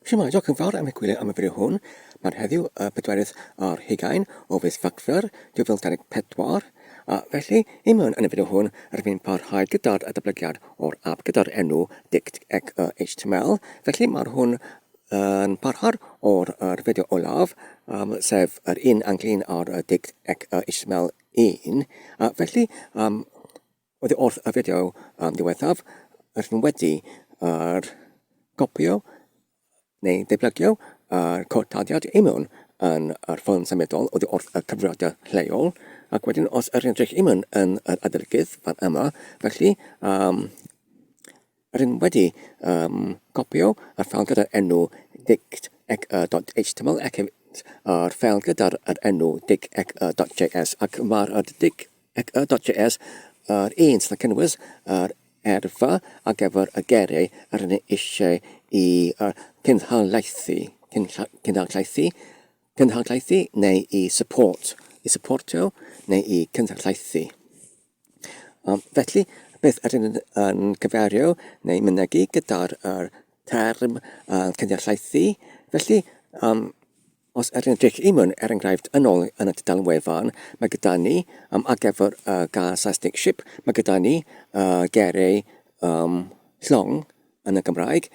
Shwmae, diolch yn fawr am eich gwylio am y fideo hwn. Mae'n heddiw y pedwerydd ar hugain o fis Rhagfyr 2024, a felly i mewn yn y fideo hwn rydyn ni'n parhau gyda'r datblygiad o'r app gyda'r enw Dict ec y HTML. Felly mae'r hwn yn parhad o'r yr fideo olaf, um, sef yr un ynglyn â'r Dict ec y HTML 1. A felly, um, Oddi wrth y fideo um, diwethaf, rydym wedi yr gopio neu ddeblygio yr cod taddiad i mewn yn yr ffôn symudol oddi wrth y cyfrifiadur lleol, ac wedyn os yr edrych i mewn yn yr adolygydd fan yma, felly um, Rydym wedi um, copio y ffeil gyda'r enw dict.html ac hefyd yr ffeil gyda'r yr enw dict.js ac mae'r dict.js yr un sydd yn cynnwys yr erfa ar gyfer y geiriau yr ydym eisiau i uh, cynhalaethu, cynhalaethu, cynhalaethu neu i support, i supportio neu i cynhalaethu. Um, felly, beth ydyn yn, yn cyfeirio neu mynegi gyda'r er term uh, cyndellaethu? Felly, um, os ydyn edrych i mewn, er enghraifft, yn ôl yn y tudalen wefan, mae gyda ni, um, ar gyfer uh, gair Saesneg ship, mae gyda ni uh, geiriau um, llong yn y Gymraeg,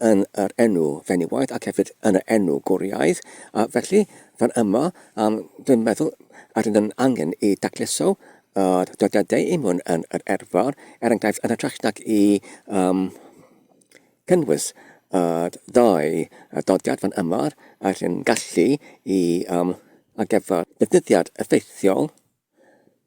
yn yr enw fenywaidd ac hefyd yn yr enw gwriaidd, a felly fan yma um, dwi'n meddwl a rydyn yn angen i dacluso yr dodiadau i mewn yn yr erfar, er enghraifft yn hytrach nag i um, cynnwys y ddau dodiad fan yma, a rydyn gallu i um, ar gyfer defnyddiad effeithiol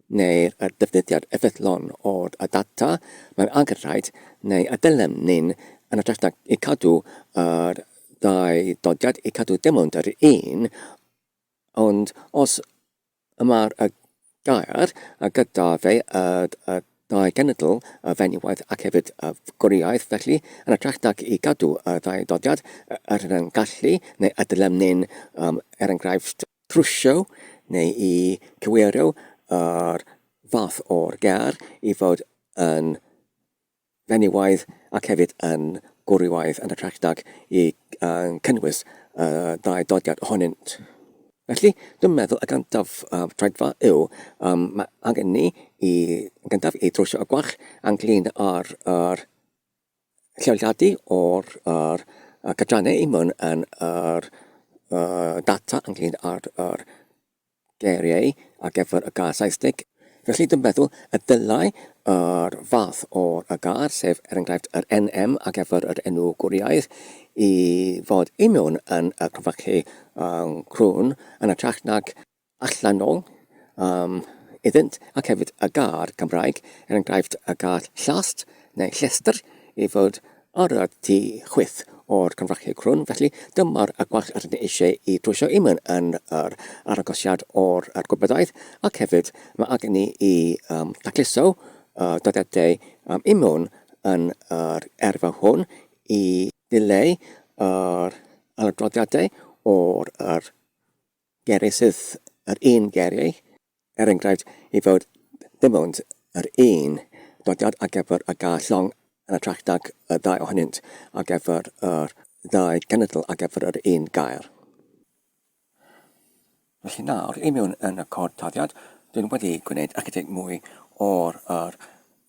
neu'r defnyddiad effeithlon o'r data mae'n angenrhaid neu y dylem ni'n yn hytrach nag i cadw yr ddau dodiad i cadw dim ond yr un, ond os y mae'r y gair gyda fe y, y ddau genedl, y fenywaidd ac hefyd y gwriaidd, felly yn hytrach nag i gadw y ddau dodiad, yr yn gallu neu y dylem ni'n, um, er enghraifft, trwsio neu i cywiro yr fath o'r gair i fod yn fenywaidd ac hefyd yn gwrywaidd yn hytrach nag i cynnwys y ddau dodiad ohonynt. Felly, dwi'n meddwl y gyntaf uh, troedfa yw um, mae angen ni i gyntaf i drwsio y gwall ynglyn â'r yr lleoliadu o'r yr cydrannau i mewn yn yr uh, data ynglyn â'r yr geiriau ar gyfer y gair Saesneg. Felly dwi'n meddwl y dylai yr fath o'r y gair, sef er enghraifft yr NM ar gyfer yr enw gwriaidd, i fod i mewn yn y cyfrachu um, crwn yn hytrach nag allanol um, iddynt, ac hefyd y gair Cymraeg, er enghraifft y gair llast neu llestr, i fod ar y tu chwith o'r cynfrachiau crwn. Felly, dyma'r y gwall yr ydyn eisiau i drwsio i mewn yn yr argosiad o'r yr gwybodaeth, ac hefyd mae angen ni i um, tacluso uh, dodedau um, i mewn yn yr erfa hwn i ddileu yr adroddiadau o'r yr Geiriau sydd yr un geiriau, er enghraifft, i fod dim ond yr un dodiad ar gyfer y gair llong yn hytrach nag y ddau ohonynt ar gyfer yr ddau genedl ar gyfer yr un gair. Felly nawr, i mewn yn y cod tarddiad, dwi'n wedi gwneud ychydig mwy o'r yr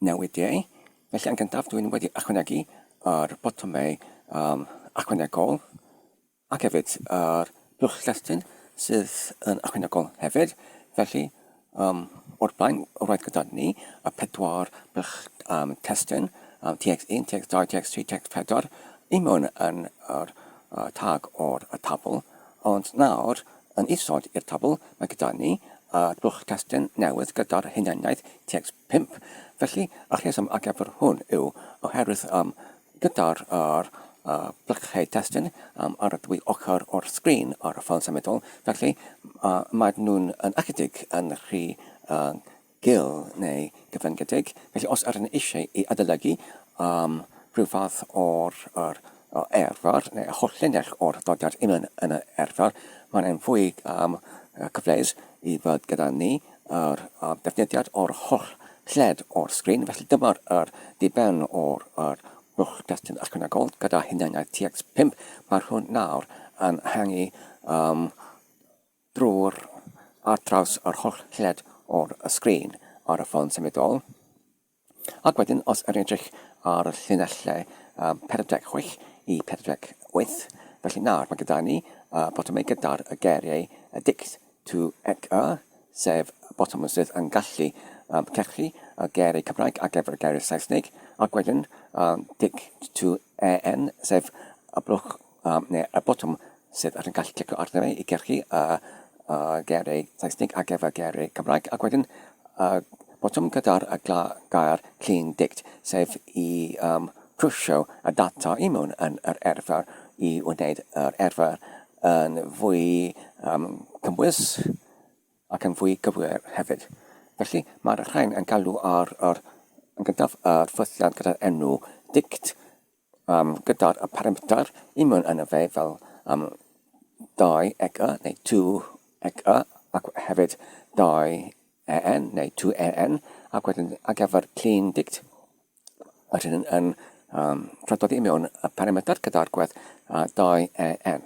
newidiau. Felly yn gyntaf, dwi'n wedi ychwanegu yr botymau um, ychwanegol Ac hefyd yr blwch llestyn sydd yn ychwanegol hefyd. Felly, um, o'r blaen, roedd gyda ni y pedwar blwch um, testun, um, TX1, TX2, TX3, TX4, i mewn yn yr uh, tag o'r y tabl. Ond nawr, yn isod i'r tabl, mae gyda ni y blwch testun newydd gyda'r hunaniaeth TX5. Felly, y rheswm ar gyfer hwn yw oherwydd um, Gyda'r yr blychau testun ar y ddwy ochr o'r sgrin ar y ffôn symudol, felly maen nhw'n yn ychydig yn rhy gul neu gyfyngedig. Felly os ydyn eisiau i adolygu rhyw fath o'r yr erfar neu holl linell o'r dodiad unman yn y erfar, mae'n yn fwy cyfleus i fod gyda ni yr defnyddiad o'r holl lled o'r sgrin, felly dyma'r yr diben o'r yr blwch destun ychwanegol gyda hunaniaeth TX5, mae'r hwn nawr yn ehangu um, drwy'r ar draws yr holl lled o'r sgrin ar y ffôn symudol. Ac wedyn, os yr edrych ar y llinellau um, 46 i 48, felly nawr mae gyda ni uh, botymau gyda'r geiriau dict to ec y, sef botwm sydd yn gallu um, cechu y geiriau Cymraeg ar gyfer y geiriau Saesneg, ac wedyn um, dict to en, sef y blwch um, neu y botwm sydd yn gallu clicio arno fe i gyrchu y, y geiriau Saesneg ar gyfer geiriau Cymraeg, ac wedyn y botwm gyda'r y gair clean dict, sef i um, trwsio y data i mewn yn yr erfer i wneud yr erfer yn fwy um, cymwys ac yn fwy gywir hefyd. Felly mae'r rhain yn galw ar yr, yn gyntaf, yr ffythiant gyda'r enw dict, um, gyda'r y parameter i mewn yn y fe fel um, 2 ec y neu 2 ec y ac hefyd 2 en neu 2 en ac wedyn ar gyfer clean dict rydyn yn, yn um, traddodi i mewn y parameter gyda'r gwerth uh, 2 en.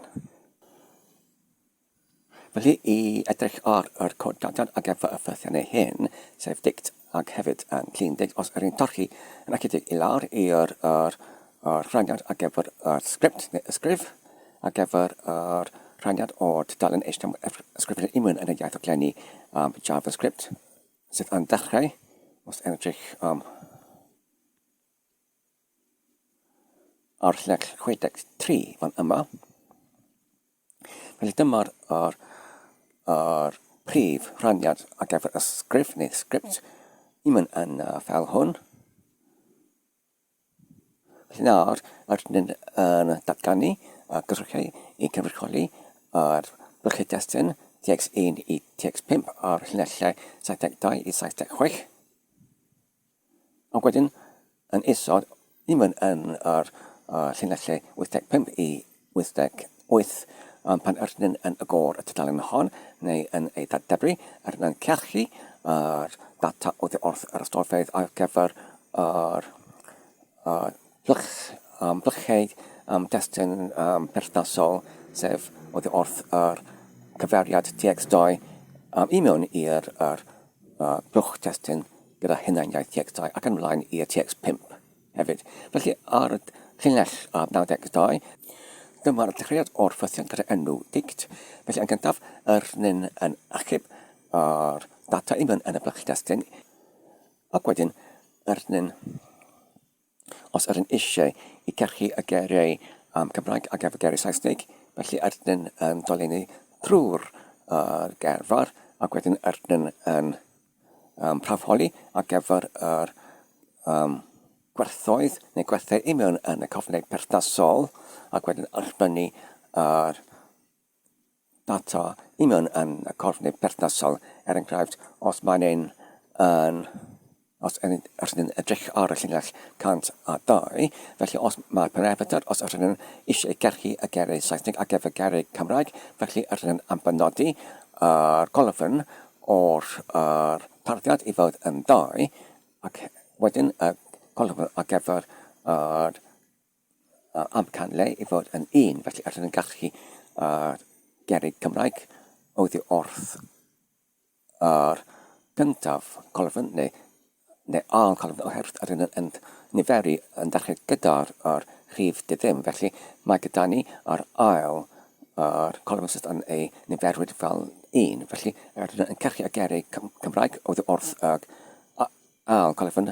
Felly, i edrych ar yr cod data ar gyfer y ffythiannau hyn, sef dict ac hefyd yn clean dict, os yr un torchi yn ychydig i lawr i'r yr, yr rhaniad ar gyfer yr sgript neu ysgrif, ar gyfer yr rhaniad o'r tudalen HTML ysgrifennu i mewn yn y iaith oglenni um, JavaScript, sydd yn dechrau, os edrych um, ar llinell 63 fan yma. Felly dyma'r yr, yr prif rhaniad ar gyfer y sgript neu sgript i mewn yn y ffeil hwn. Felly nawr, rydyn ni'n yn datganu y gyrchau i cynrychioli yr blychau testun TX1 i TX5 ar llinellau 72 i 76. Ac wedyn, yn isod, ni'n mynd yn yr uh, llinellau 85 i 88, um, pan ydyn yn y gor y tudalen hon, neu yn ei ddadebru, ydyn yn cachu yr data oddi wrth yr ystorfeydd ar gyfer yr uh, blych, um, blychau um, destun um, perthnasol, sef oddi wrth yr cyfeiriad TX2 um, i mewn i'r yr, uh, blwch testun gyda hunaniaeth TX2 ac ymlaen i'r TX5 hefyd. Felly ar y llinell 92, dyma'r dechreuad o'r ffythiant gyda enw dict. Felly yn gyntaf, yr nyn yn achub yr data i mewn yn y blwch testun, ac wedyn yr nyn Os ydyn eisiau i gyrchu y geiriau um, Cymraeg ac efo geiriau Saesneg, felly ydyn yn dolenni trwy'r uh, gerfar ac wedyn ydyn yn um, prafholi ar gyfer yr um, gwerthoedd neu gwerthau i mewn yn y cofnod perthnasol ac wedyn allbynnu yr data i mewn yn y corff neu perthnasol, er enghraifft, os mae'n ein yn os ydyn ni'n edrych ar y llinell 102, felly os mae parameter, os ydyn nhw'n eisiau gyrchu y geiriau Saesneg ar gyfer geiriau Cymraeg, felly ydyn nhw'n ambenodi yr golofn o'r yr tarddiad i fod yn 2, ac wedyn y golofn ar gyfer yr amcan le i fod yn un, felly rydyn yn gallu uh, gerrig Cymraeg oddi wrth yr gyntaf colofn neu, neu ail colofn oherwydd rydyn yn, yn niferu yn dechrau gyda'r yr rhif diddim, felly mae gyda ni yr ail yr colofn sydd yn ei niferwyd fel un, felly rydyn yn cachu y gerrig Cymraeg oddi wrth y Ail colofn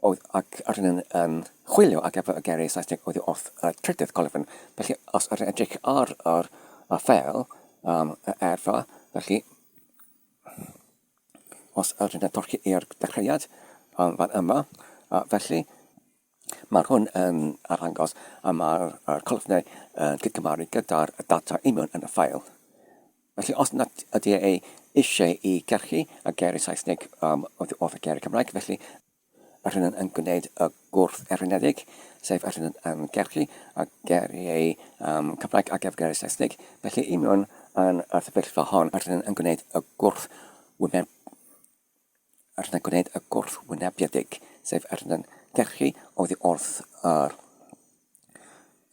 oedd ac rydyn yn, yn chwilio ar gyfer y geiriau Saesneg oddi wrth y trydydd colofn. Felly, os ydyn edrych ar yr, y ffeil, um, y erfa, felly, os ydyn yn torchi i'r dechreuad um, fan yma, uh, felly, Mae'r hwn yn arddangos a mae'r colofnau yn cydgymaru gyda'r data union yn y ffael. Felly os nad ydy e eisiau i gyrchu y geiriau Saesneg um, wrth y geiriau Cymraeg, felly yr hyn yn gwneud y gwrth erfynedig, sef yr hyn yn gyrchu y geiriau um, Cymraeg ar gyfer geiriau Saesneg. Felly i mewn yn y sefyllfa hon, yr hyn yn gwneud y gwrth wyneb Yr yn gwneud y gwrthwynebiedig, sef yr yn gyrchu oddi wrth yr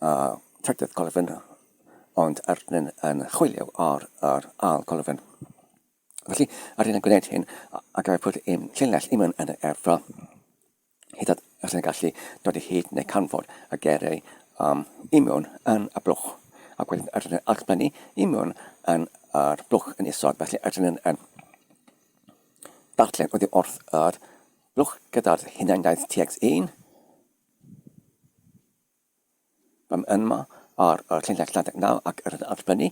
trydydd colofn, ond yr hyn yn chwilio ar yr ail colofn. Felly, yr hyn yn gwneud hyn, a gael put un llinell i mewn yn y erfa, hyd at os yn gallu dod i hyd neu canfod y geiriau i mewn yn y blwch. Ac wedyn yr hyn yn allblennu i mewn yn yr blwch yn isod. Felly, yr hyn yn darllen oddi wrth yr blwch gyda'r hunaniaeth TX1, Mae yma ar y llinell 29 ac yr allblennu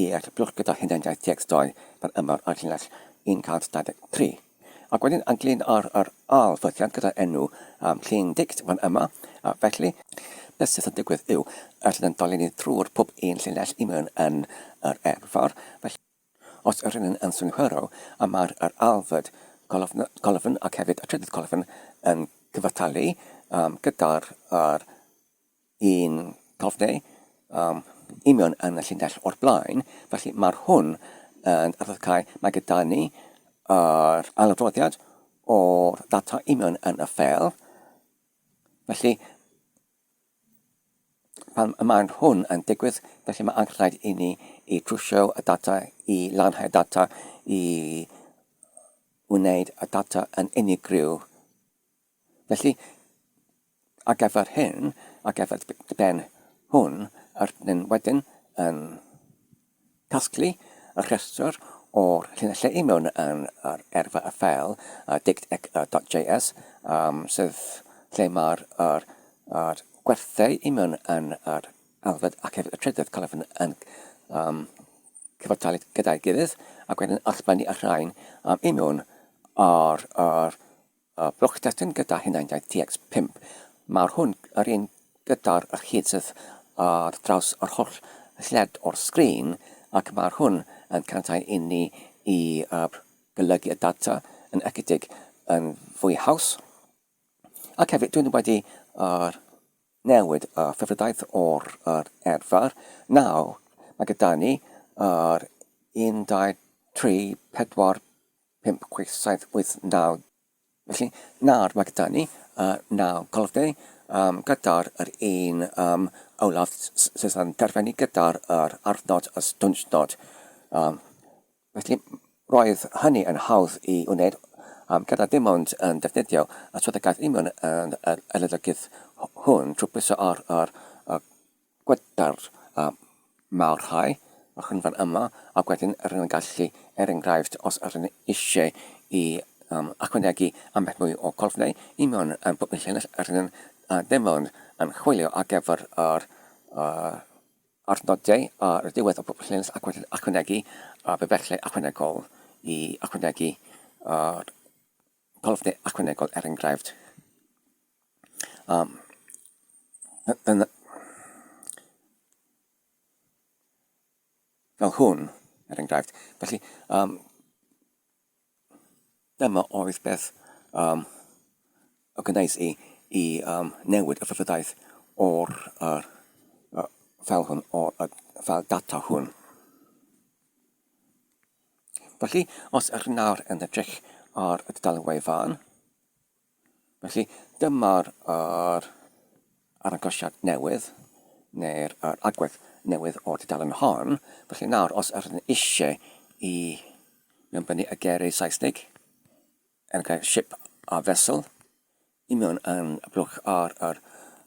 i'r blwch gyda hunaniaeth TX2 fel yma ar llinell 123. Ac wedyn ynglyn â'r yr ail ffythiant gyda enw llun dict fan yma, a felly beth sydd yn digwydd yw yr yn dolenni trwy'r pob un llinell i mewn yn yr erfar. Felly os yr un yn synhwyro a mae'r yr ailfyd colofn, colofn ac hefyd y trydydd colofn yn cyfartalu gyda'r yr un colofnau union yn y llinell o'r blaen, felly mae'r hwn yn arddodcau, mae gyda ni yr ailadroddiad o'r data union yn y ffeil. Felly, pan y mae'r hwn yn digwydd, felly mae angen rhaid i ni i trwsio y data, i lanhau'r data, i wneud y data yn unigryw. Felly, ar gyfer hyn, ar gyfer diben hwn, yr ydyn wedyn yn casglu y rhestr o'r llinellau i mewn yn yr erfa y ffeil dict.js, sydd lle mae'r yr, yr gwerthau i mewn yn yr alfed ac hefyd y trydydd colofn yn um, cyfartalu gyda'i gilydd, ac wedyn allblennu y rhain i mewn ar yr Y blwch testun gyda hunaniaeth TX5. Mae'r hwn yr un gyda'r hyd sydd ar draws yr holl lled o'r sgrin ac mae'r hwn yn caniatáu inni i golygu y data yn ychydig yn fwy haws. Ac hefyd dwi'n wedi newid y ffefrydaeth o'r yr erfar. Nawr mae gyda ni yr 1, 2, 3, 4, 5, 6, 7, 8, 9. Felly, nawr mae gyda ni 9 colofnau gyda'r yr un olaf sydd yn terfynu gyda'r yr arfnod y stwnshnod. Felly, roedd hynny yn hawdd i wneud gyda dim ond yn defnyddio y swyddogaeth union yn yr olygydd hwn trwy bwyso ar yr Gwydr a mawr rhai y chynfan yma ac wedyn rydyn yn gallu, er enghraifft, os ydyn ni eisiau i ychwanegu ambell mwy o colofnau i mewn yn pob un llinell, rydyn yn dim ond yn chwilio ar gyfer yr adnodau ar y diwedd o pob llinell ac wedyn ychwanegu bibellau ychwanegol i ychwanegu yr colofnau ychwanegol er enghraifft. Yn, fel hwn, er enghraifft. Felly, dyma oedd beth y gwnes i i newid y ffefrydaeth o'r yr, y ffeil hwn, o'r y ffeil data hwn. Felly, os ydych nawr yn edrych ar y dudalen wefan, Felly, dyma'r yr arddangosiad newydd, neu'r yr agwedd newydd o'r dudalen hon. Felly nawr, os ydych chi'n eisiau i mewnbynnu y geiriau Saesneg, er enghraifft ship a vessel, i mewn yn y blwch ar yr,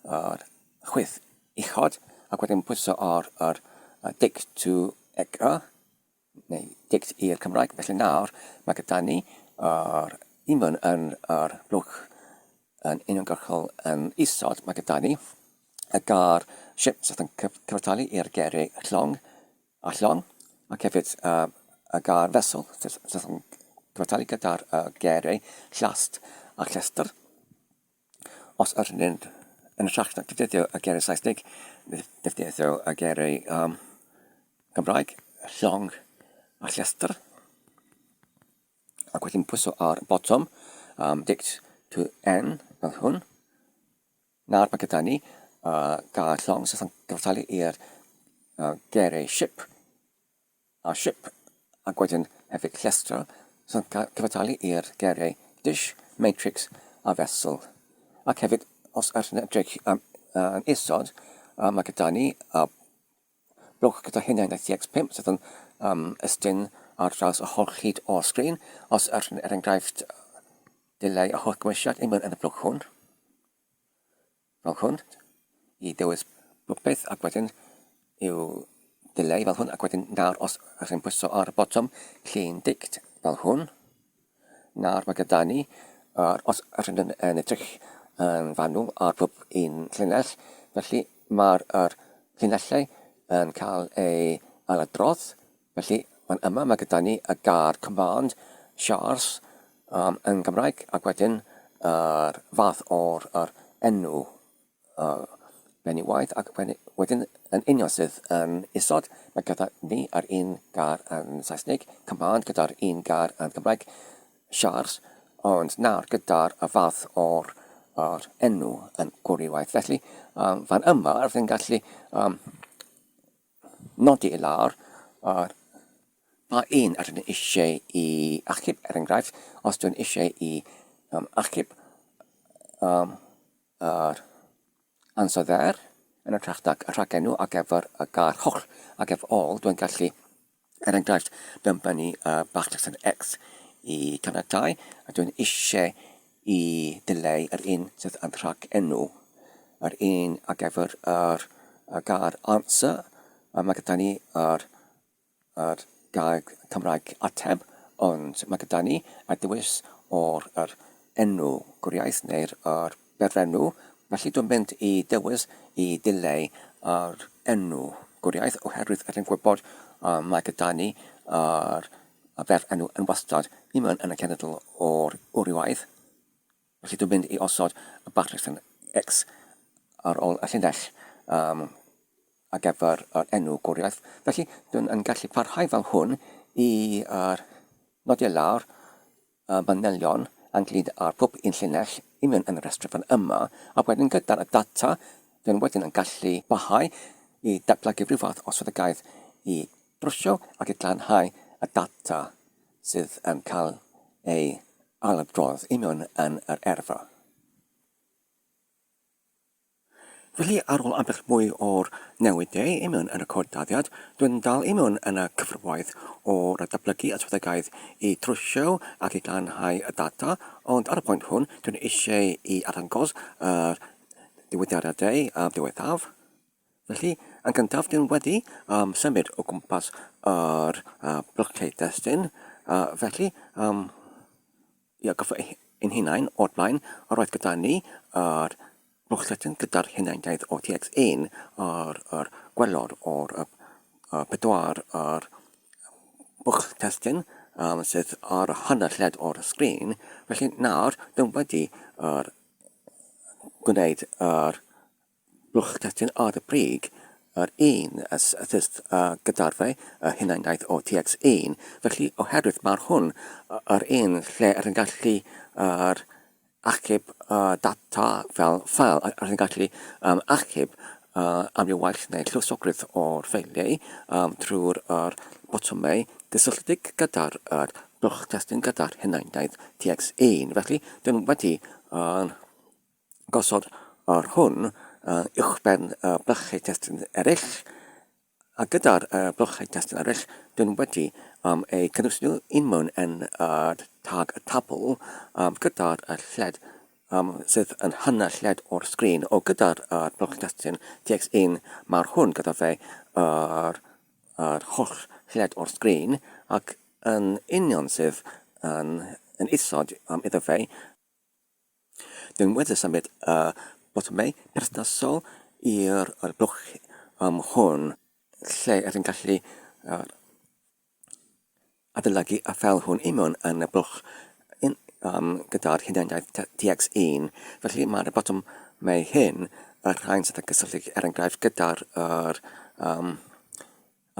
yr chwith uchod, ac wedyn pwyso ar yr dic to ec-y, neu dict i'r Cymraeg. Felly nawr mae gyda ni yr union yn yr blwch yn uniongyrchol yn isod, mae gyda ni y gair ship sydd yn cyfartalu i'r geiriau llong a llong, ac hefyd y gair vessel sydd yn cyfartalu gyda'r geiriau llast a llestr. Os ydyn ni'n yn hytrach na defnyddio y geiriau Saesneg, defnyddio y geiriau Cymraeg, llong a llestr. Ac wedyn pwyso ar botwm dict to n fel hwn. Nawr mae gyda ni gair llong sydd yn cyfartalu i'r geiriau ship a ship, ac wedyn hefyd llestr, sy'n cyfartalu i'r geiriau dish, matrix a vessel. Ac hefyd, os ydych yn edrych yn isod, Mae gyda ni y blwch gyda hunaniaeth TX5 sydd yn um, ystyn ar draws y holl hyd o'r sgrin. Os er, er enghraifft dileu y holl gymwysiad i mewn yn y blwch hwn, fel hwn, i dewis popeth ac wedyn i'w dileu fel hwn ac wedyn nawr os ydych chi'n pwyso ar y botwm llun dict fel hwn, nawr mae gyda ni, uh, os ydych chi'n yn edrych yn fanwl ar pob un llinell, felly mae'r er llinellau yn cael ei ailadrodd. Felly, fan yma mae gyda ni y gair command, siars, um, yn Gymraeg, ac wedyn yr fath o'r yr enw uh, benywaidd, ac wedyn yn union sydd yn isod, mae gyda ni yr un gair yn Saesneg, command, gyda'r un gair yn Gymraeg, siars, ond nawr gyda'r y fath o'r yr enw yn gwrywaidd. Felly, um, fan yma, rydyn gallu um, nodi i lawr ar pa un ydyn ni eisiau i achub, er enghraifft, os dwi'n eisiau i um, achub um, yr ansoddair yn hytrach nag y rhagenw ar gyfer y gair holl ac ef ôl, dwi'n gallu, er enghraifft, dynbennu y bachlysyn X i caniatáu, a dwi'n eisiau i ddileu yr un sydd yn rhagenw, yr un ar gyfer yr, y gair answer, a mae gyda ni yr, yr gair Cymraeg ateb, ond mae gyda ni y dewis o'r yr enw gwriaeth neu'r yr berfenw, felly dwi'n mynd i dewis i ddileu yr enw gwriaeth oherwydd rydyn gwybod mae gyda ni yr y berfenw yn wastad i mewn yn y cenedl o'r wrywaidd. Felly dwi'n mynd i osod y batrys yn X ar ôl y llinell um, ar gyfer yr enw gwriaeth. Felly dwi'n yn gallu parhau fel hwn i uh, nodi lawr y manylion ynglyn â'r pob un llinell i mewn yn y rhestr fan yma, a wedyn gyda'r data dwi'n wedyn yn gallu parhau i datblygu rhyw fath o swyddogaeth i drwsio ac i glanhau y data sydd yn cael ei ailadrodd i mewn yn yr erfa. Felly, ar ôl ambell mwy o'r newidiau i mewn yn y cod dyddiad, dwi'n dal i mewn yn y cyfrwaith o'r datblygu y swyddogaeth i trwsio ac i glanhau y data, ond ar y pwynt hwn, dwi'n eisiau i arddangos yr diwydiadau diwethaf. Felly, yn gyntaf, dwi'n wedi um, symud o gwmpas yr uh, blychau destun, uh, felly, um, i atgoffa ein hunain o'r blaen, yr oedd gyda ni yr blwch testun gyda'r hunaniaeth o TX1 ar yr gwelod o'r y, y pedwar yr bwch testun um, sydd ar y hanner lled o'r sgrin. Felly nawr, dwi'n wedi yr, gwneud yr Blwch testun ar y brig, yr un sydd gyda'r fe, y hunaniaeth o TX1, felly oherwydd mae'r hwn yr un lle yr yn gallu yr achub y data fel ffael, yr yn gallu um, achub uh, amrywaith neu llwysogrwydd o'r ffeiliau um, trwy'r yr botymau gysylltiedig gyda'r yr blwch testun gyda'r hunaniaeth TX1. Felly, dyn wedi uh, gosod yr hwn uwchben y blychau testun eraill, a gyda'r blychau testun eraill, dyn wedi um, eu cynnwys nhw un mewn yn y tag y tabl um, gyda'r lled um, sydd yn hanner lled o'r sgrin. O gyda'r uh, blwch testun TX1, mae'r hwn gyda fe yr, yr holl lled o'r sgrin ac yn union sydd yn, yn isod um, iddo fe. Dyn wedi symud y botymau perthnasol i'r blwch um, hwn, lle ydyn gallu uh, adolygu y ffeil hwn i mewn yn y blwch in, um, gyda'r hunaniaeth TX1. Felly mae'r botymau hyn, y rhain sydd yn gysylltu er enghraifft gyda'r yr, um,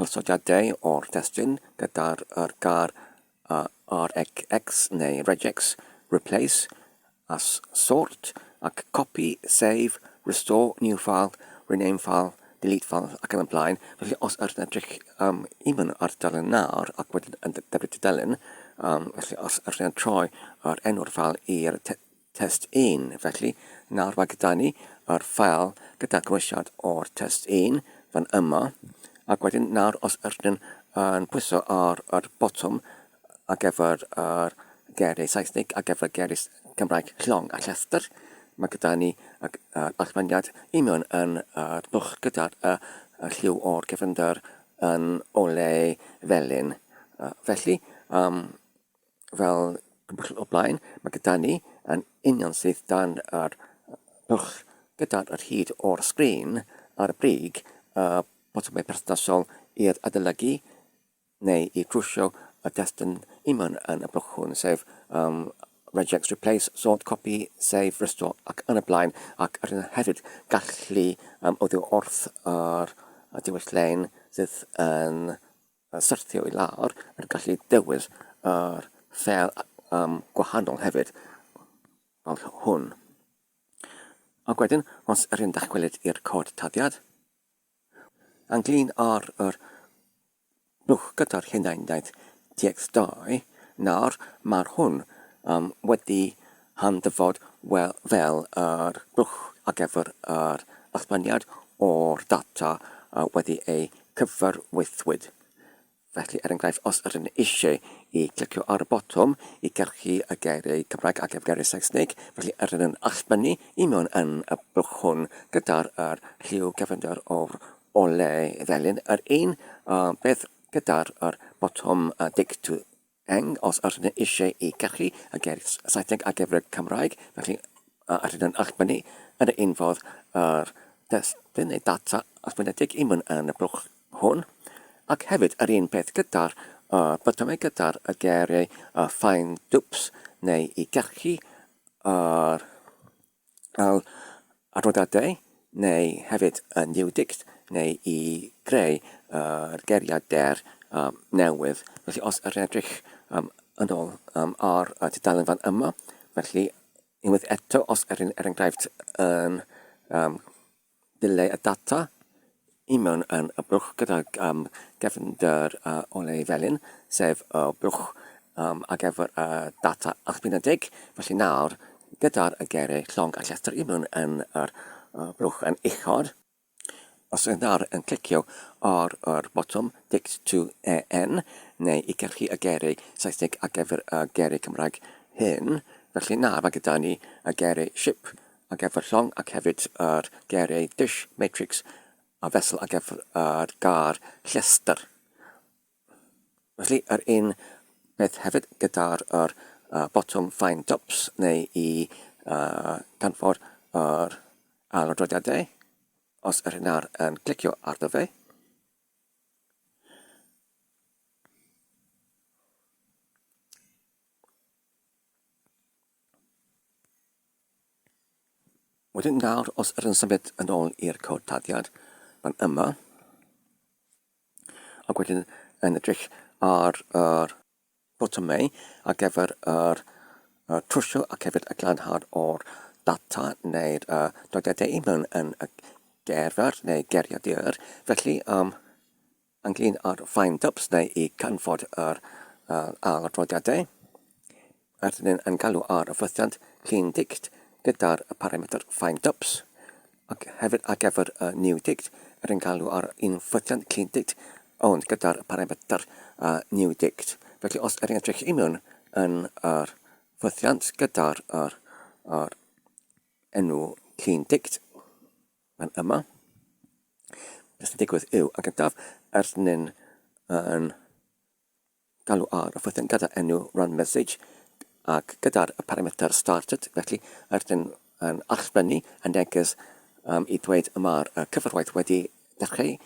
Osodiadau o'r testun gyda'r yr gair REGX neu regex, replace, a sort, ac copy, save, restore, new file, rename file, delete file ac yn y blaen. Felly os ydych yn edrych um, i mewn ar dudalen nawr ac wedyn yn defnyddio tudalen, um, felly os ydych yn troi yr enw'r ffeil i'r te test 1, felly nawr mae gyda ni yr ffael gyda gymwysiad o'r test 1 fan yma, ac wedyn nawr os ydyn yn pwyso ar yr botwm ar gyfer yr geiriau Saesneg ar gyfer geiriau Cymraeg llong a llestr, mae gyda ni yr allbyniad union yn yr blwch gyda'r lliw o'r cefndir yn ole felyn. Felly, um, fel gwbl o blaen, mae gyda ni yn union syth dan yr blwch gyda'r yr hyd o'r sgrin ar y brig y botymau perthnasol i'r adolygu neu i drwsio y destun union yn y blwch hwn, sef um, regex replace, sort, copy, save, restore ac yn y blaen, ac rydyn hefyd gallu um, oddi wrth yr diwylliant sydd yn syrthio i lawr yn gallu dewis yr ffeil um, gwahanol hefyd, fel hwn. Ac wedyn, os yr un dychwelyd i'r cod taddiad, ynglyn â'r yr blwch gyda'r hunaniaeth TX2, nawr mae'r hwn um, wedi handyfod wel, fel yr blwch ar gyfer yr allbyniad o'r data uh, wedi ei cyfarwyddwyd. Felly, er enghraifft, os ydyn ni eisiau i clicio ar y botwm i gyrchu y geiriau Cymraeg ac geiriau Saesneg, felly ydyn yn allbynnu i mewn yn y blwch hwn gyda'r yr lliw cefndir o'r ole felyn. Yr un uh, beth gyda'r yr botwm uh, Dig to Eng, os ydyn ni eisiau i gyrchu y geiriau Saesneg ar gyfer y Cymraeg, felly ydyn nhw'n allbynnu yn yr un ffordd yr destun neu data allbynedig i mewn yn y blwch hwn. Ac hefyd yr un peth gyda'r botymau gyda'r y geiriau find dupes neu i gyrchu yr Fel adroddiadau neu hefyd y new dict neu i greu yr geiriadur newydd. Felly os yr edrych yn ôl ar y tudalen fan yma, felly unwaith eto os yr er enghraifft yn dileu y data i mewn yn y blwch gydag um, gefnder uh, oleu felyn, sef y blwch um, ar gyfer y data allbynedig. Felly nawr, gyda'r y geiriau llong a llestr i mewn yn yr uh, blwch yn uchod, os ydych nawr yn clicio ar yr botwm Dict to EN, neu i gyrchu y geiriau Saesneg ar gyfer y geiriau Cymraeg hyn, felly nawr mae gyda ni y geiriau ship ar gyfer llong ac hefyd yr geiriau dish, matrix a vessel ar gyfer yr gair llestr. Felly, yr un peth hefyd gyda'r yr, uh, botwm find tops neu i uh, canfod yr ailadroddiadau os yr hyn ar yn clicio arno fe. Wedyn nawr, os ydyn symud yn ôl i'r cod taddiad, fan yma, ac wedyn yn edrych ar yr botymau ar gyfer yr, yr trwsio ac hefyd y glanhad o'r data neu'r uh, dodiadau i mewn yn y gerfer neu geiriadur. Felly, um, Ynglŷn â'r find ups neu i canfod yr ailadroddiadau, rydyn ni'n yn galw ar y ffwythiant clean dict gyda'r parametr find ups, ac hefyd ar gyfer y new dict, rydyn ni'n galw ar un ffwythiant clean dict ond gyda'r parametr new dict. Felly os ydyn ni'n edrych i mewn yn yr ffwythiant gyda'r yr, yr enw clean dict, Fan yma, beth sy'n digwydd yw, yn gyntaf, ers ni'n yn galw ar y ffwythiant gyda enw run message ac gyda'r parameter started, felly ers ni'n yn allbynnu y neges um, i ddweud y mae'r cyfarwaith wedi dechrau.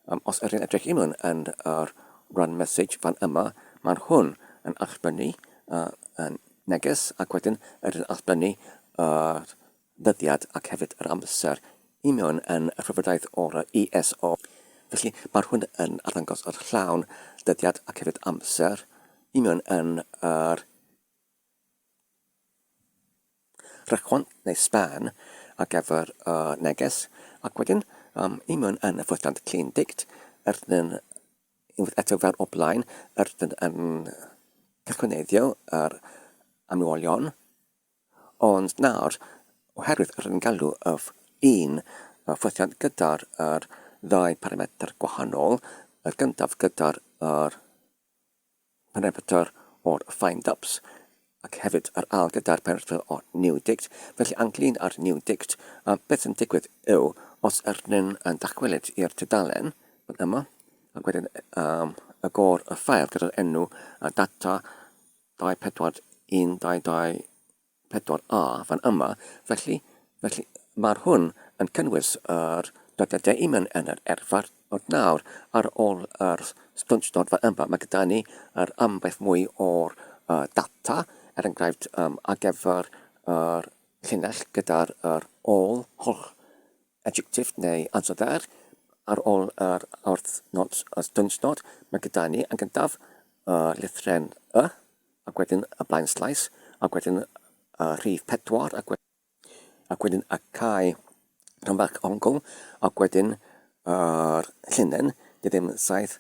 Um, os ydyn edrych i mewn yn yr run message fan yma, mae'r hwn yn allbynnu uh, y neges ac wedyn ydyn allbynnu yr uh, ddyddiad ac hefyd yr amser i mewn yn y rhyfeddau o'r ESO. Felly, mae'r hwn yn arddangos yr llawn dyddiad ac hefyd amser i mewn yn yr rhychwant neu span ar gyfer y neges ac wedyn um, i mewn yn y ffwythiant clean dict erdyn unwaith eto fel o blaen erdyn yn cychwynneiddio yr amrywiolion Ond nawr, oherwydd rydyn ni'n galw y un ffwythiant gyda'r yr ddau parametr gwahanol, y gyntaf gyda'r yr parametr o'r find-ups ac hefyd yr ail gyda'r parametr o new dict. Felly ynglyn â'r new dict, beth sy'n digwydd yw, os ydyn yn dychwelyd i'r tudalen fan yma, ac wedyn um, agor y ffael gyda'r enw data 24122 4A fan yma, felly, felly mae'r hwn yn cynnwys yr dyddiadau i mewn yn yr erfa, ond nawr ar ôl yr stwntnod fan yma, mae gyda ni yr ambell mwy o'r uh, data, er enghraifft um, ar gyfer yr llinell gyda'r yr ôl holl adjective neu ansoddair, ar ôl yr wrthnod, y stwntnod, mae gyda ni yn gyntaf y lythrен y, ac wedyn y blaen slaes, ac wedyn y rhif 4, ac, ac wedyn y cae rhan fach ongl, ac wedyn yr llinyn, dim 7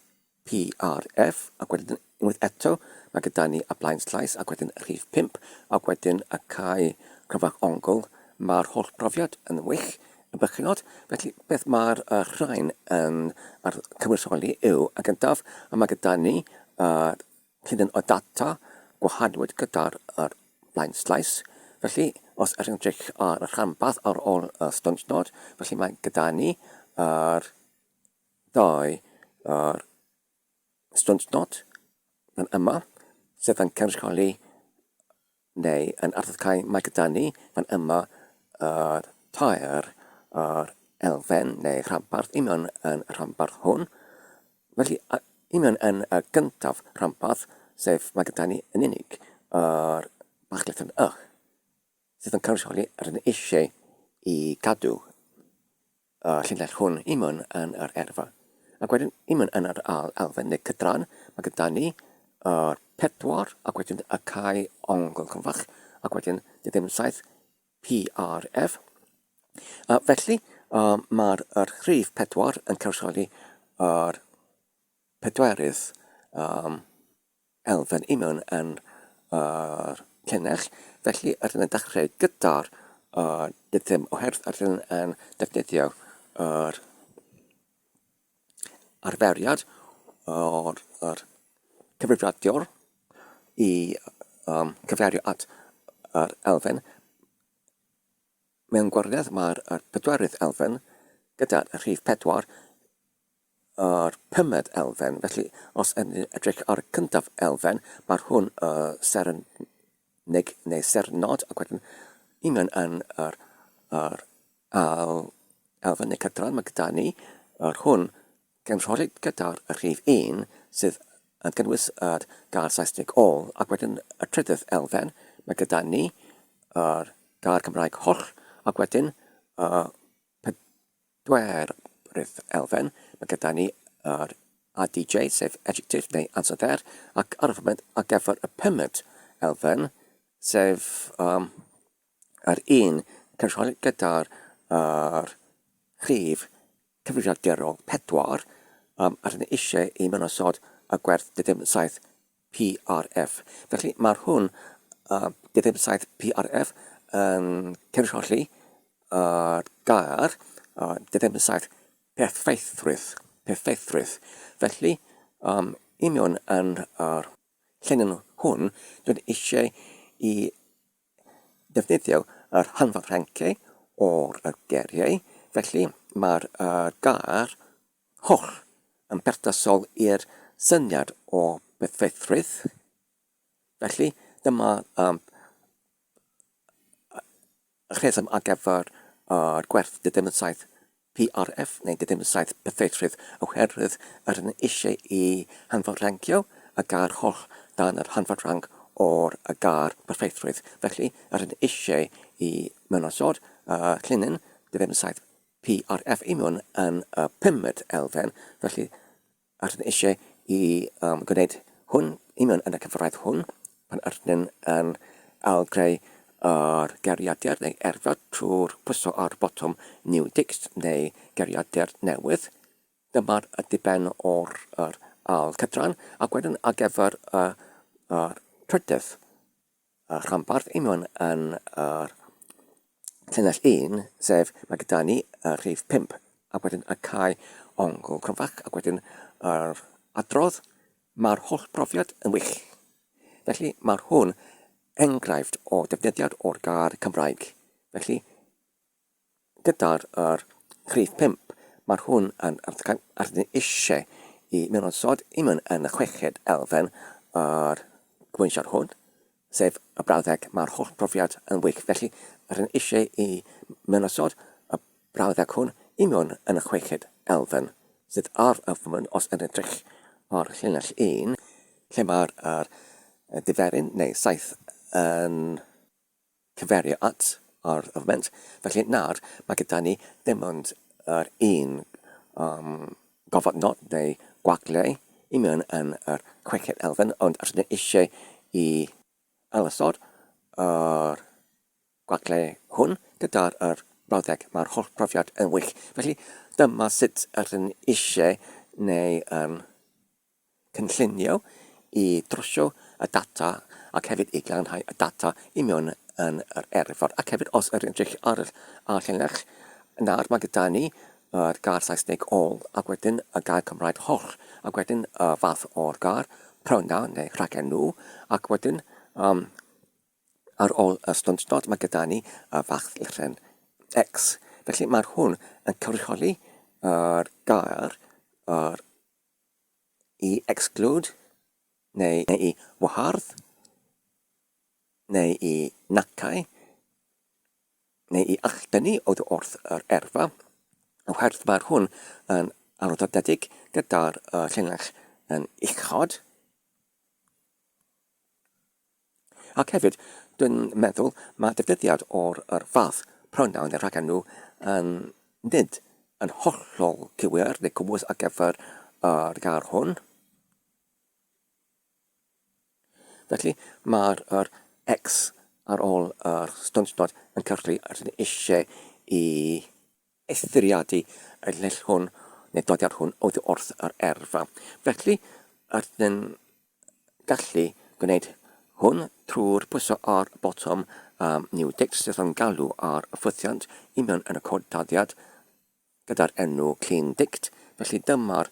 PRF, ac wedyn unwaith eto mae gyda ni y blaen slaes, ac wedyn y rhif 5, ac wedyn y cae rhan fach ongl. Mae'r holl brofiad yn wych, yn bychanod. Felly, beth mae'r rhain yn ar cynrychioli yw, yn gyntaf, mae gyda ni uh, Llinyn o data gwahanwyd gyda'r yr blaen slaes. Felly, os ydych chi'n edrych ar y rhanbarth ar ôl y stwnt nod, felly mae gyda ni yr ddau yr stwnt nod fan yma, sydd yn cynrychioli neu yn arddodcau mae gyda ni fan yma yr tair yr elfen neu rhanbarth i mewn yn y rhanbarth hwn. Felly, i mewn yn y gyntaf rhanbarth, sef mae gyda ni yn unig yr bachlythryn y, sydd yn cynrychioli yr ydyn eisiau i gadw y llinell hwn i mewn yn yr erfa. Ac wedyn i mewn yn yr ail elfen neu cydran, mae gyda ni yr 4 ac wedyn y cae ongl cryfach ac wedyn dim 7 PRF. A felly mae'r yr rhif 4 yn cynrychioli yr pedwerydd um, elfen i mewn yn yr llinell, felly rydyn yn dechrau gyda'r uh, ddim oherwydd rydyn yn defnyddio yr arferiad o'r yr cyfrifiadur i um, cyfeirio at yr elfen. Mewn gwirionedd mae'r pedwerydd elfen gyda'r rhif 4 yr pumed elfen, felly os yn edrych ar y cyntaf elfen, mae'r hwn y seren-nig neu sernod, ac wedyn i mewn yn yr, yr ail elfen neu cydran, mae gyda ni yr hwn gynrholi gyda'r rhif 1 sydd yn cynnwys yr gair Saesneg all, ac wedyn y trydydd elfen, mae gyda ni yr gair Cymraeg holl, ac wedyn y Pedwerydd elfen, mae gyda ni yr ADJ, sef adjective neu ansoddair, ac ar y foment ar gyfer y pumed elfen, sef um, yr un cynrychioli gyda'r yr rhif cyfrifiadurol 4, um, a rydyn ni eisiau i mynosod y gwerth dim 7 PRF. Felly mae'r hwn, uh, dim 7 PRF, yn cynrychioli yr gair uh, dim 7 perffeithrwydd. Perffeithrwydd. Felly, um, i mewn yn yr llinyn hwn, dwi'n eisiau i defnyddio yr hanfod rhencu o'r geiriau, felly mae'r uh, gair holl yn berthnasol i'r syniad o berffeithrwydd. Felly, dyma um, rheswm ar gyfer yr gwerth 27 PRF neu 27 perffeithrwydd oherwydd yr ydyn eisiau i hanfod rancio y gair holl dan yr hanfod ranc o'r y gair perffeithrwydd. Felly, yr ydyn eisiau i mewnosod y llinyn 27 PRF i mewn yn y pumed elfen, felly Rydyn eisiau i um, gwneud hwn i mewn yn y cyfraith hwn pan ydyn yn ailgreu yr geiriadur neu erfod trwy'r pwyso ar botwm New Dict neu geiriadur newydd. Dyma'r diben o'r yr ail cydran ac wedyn ar gyfer y, y trydydd y rhanbarth i mewn yn yr llinell 1, sef mae gyda ni y rhif 5, ac wedyn y cae ongl cronfach, ac wedyn yr adrodd, mae'r holl brofiad yn wych. Felly, mae'r hwn enghraifft o defnyddiad o'r gair Cymraeg. Felly, gyda'r yr rhif 5, mae'r hwn yn ar ni eisiau i mewnosod i mewn yn y chweched elfen yr gymwysiad hwn, sef y brawddeg mae'r holl brofiad yn wych. Felly, rydyn eisiau i mewnosod y brawddeg hwn i mewn yn y chweched elfen sydd ar y foment os yn edrych ar llinell 1, lle mae'r yr diferyn neu saith yn cyfeirio at ar y foment. Felly nawr mae gyda ni dim ond yr un um, gofod nod neu gwagle i mewn yn yr chweched elfen, ond rydyn ni eisiau i ailosod yr gwagle hwn gyda'r yr brawddeg mae'r holl profiad yn wych. Felly dyma sut rydyn ni eisiau neu yn cynllunio i drwsio y data ac hefyd i glanhau y data i mewn yn yr erfod. Ac hefyd os yr edrych ar y llinell nawr mae gyda ni yr gair Saesneg all ac wedyn y gair Cymraeg holl ac wedyn y fath o'r gair pronoun neu rhagenw ac wedyn um, ar ôl y stwnt dot mae gyda ni y fath lythryn X. Felly mae'r hwn yn cynrychioli yr gair yr i exclude neu i wahardd neu i nacau neu i alldynnu oddi wrth yr erfa, oherwydd mae'r hwn yn arwyddodedig gyda'r llinell yn uchod. Ac hefyd, dwi'n meddwl mae defnyddiad o'r yr fath pronoun neu rhagenw yn nid yn hollol cywir neu cymwys ar gyfer yr gair hwn. Felly, mae'r yr X ar ôl yr stwnt dot yn cyrchu a rydyn ni eisiau i eithriadu y llinell hwn neu dodiad hwn oddi wrth yr erfa. Felly, rydyn gallu gwneud hwn trwy'r pwyso ar y botwm um, New Dict sydd yn galw ar y ffwythiant i mewn yn y cod taddiad gyda'r enw Clean Dict. Felly dyma'r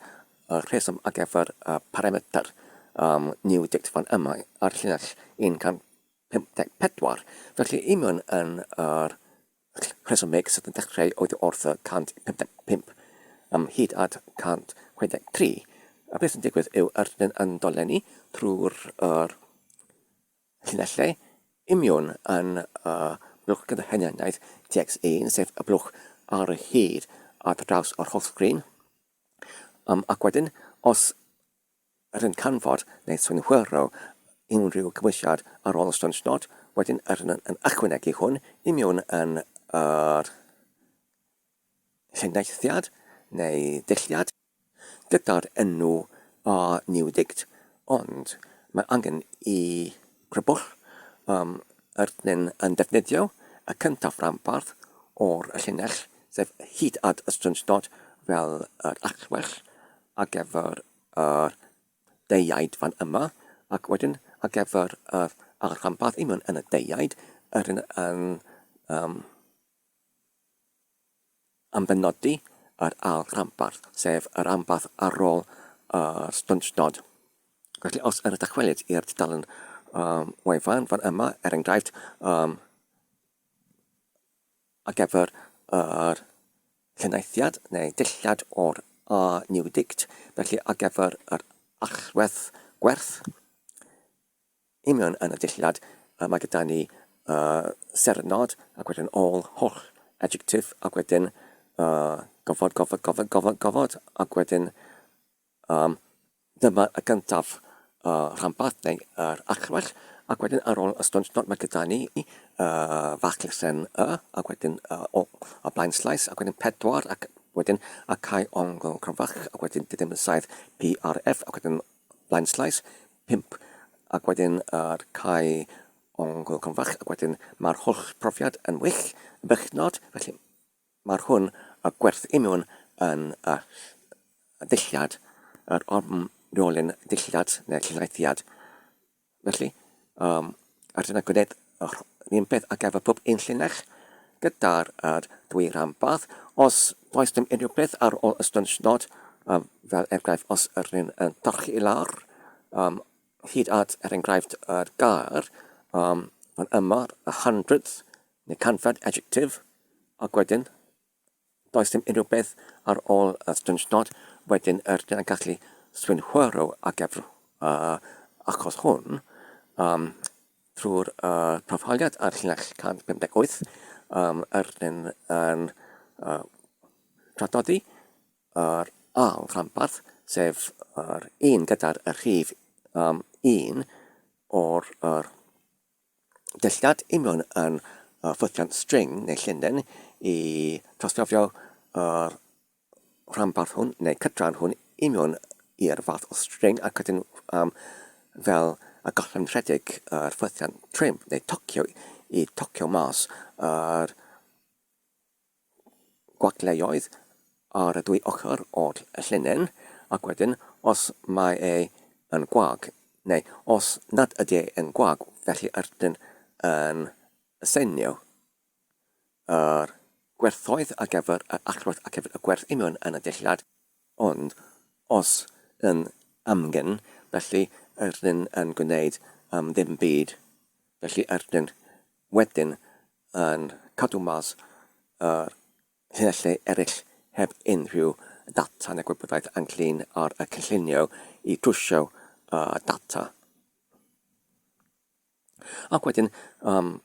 rheswm ar gyfer y parametr um, New Dict fan yma ar llinell 154. Felly i mewn yn yr rhesymeg sydd yn dechrau oddi wrth y 155 am hyd at 163. A beth sy'n digwydd yw yr ydyn yn dolenni trwy'r yr llinellau union yn y blwch gyda hunaniaeth TX1, sef y blwch ar y hyd ar draws yr holl sgrin. Um, ac wedyn, os Yr yn canfod neu synhwyro unrhyw cymwysiad ar ôl y stwnshnod, wedyn yr yn yn ychwanegu hwn i mewn yn yr llengaethiad neu dulliad gyda'r enw a new dict, ond mae angen i crybwll um, yr yn yn defnyddio y cyntaf ranbarth o'r llinell, sef hyd at y stwnshnod fel yr allwell ar gyfer yr deuaid fan yma, ac wedyn ar gyfer yr ail rhanbarth i mewn yn y deuaid, yr un yn um, ambenodi yr ail rhanbarth, sef yr rhanbarth ar ôl y stwnshnod. Felly os yn y dychwelyd i'r tudalen um, wefan fan yma, er enghraifft, um, ar gyfer yr llenyddiaeth neu dillad o'r A New Dict, felly ar gyfer yr allwedd gwerth union yn y dillad, mae gyda ni uh, sernod ac wedyn ôl holl adjective ac wedyn uh, gofod, gofod, gofod, gofod, gofod ac wedyn Um, dyma y gyntaf uh, rhanbarth neu yr achrwell, ac wedyn ar ôl y stwnt dot mae gyda ni uh, fach llysen y, ac wedyn uh, o, y blaen slaes, ac wedyn pedwar, ac wedyn y cae ongl cryfach, ac wedyn didym 7 PRF, ac wedyn blaen slaes, 5, ac wedyn yr cae ongl cryfach, ac wedyn mae'r holl profiad yn wych, yn bechnod, felly Mae'r hwn y gwerth imiwn yn y dillad, yr omriolyn dillad neu llenyddiad. Felly, um, a dyna gwneud yr un peth ar gyfer pob un llinell. gyda'r yr dwy ranbarth. Os does dim unrhyw beth ar ôl y stwnsh-nod, um, fel enghraifft os yr un yn torchi i lawr, um, hyd at, er enghraifft, yr gair, um, fan yma, y hundredth, neu canfed adjective, ac wedyn Does dim unrhyw beth ar ôl y stwnsh-nod, wedyn yr ydyn yn gallu swynhwyro ar gyfer y achos hwn um, trwy'r uh, proffiliad ar llinell 158, um, yr ydyn yn uh, traddodi yr ail rhanbarth, sef yr un gyda'r rhif um, un o'r yr Dillad union yn y ffwythiant string neu llinyn i trawsffurfio yr rhanbarth hwn neu cydran hwn union i'r fath o string ac wedyn um, fel y gallem rhedeg yr ffwythiant trim neu tocio i tocio mas yr gwagleoedd ar y dwy ochr o'r llinyn, ac wedyn os mae e yn gwag, neu os nad ydy e yn gwag, felly rydyn yn seinio yr gwerthoedd ar gyfer yr allwerth ac hefyd y gwerth union yn y dillad, ond os yn amgen, felly rydyn yn gwneud ddim byd, felly rydyn wedyn yn cadw mas yr llinellau eraill heb unrhyw ddata neu gwybodaeth ynglŷn â'r cynllunio i drwsio y data. Ac wedyn, um,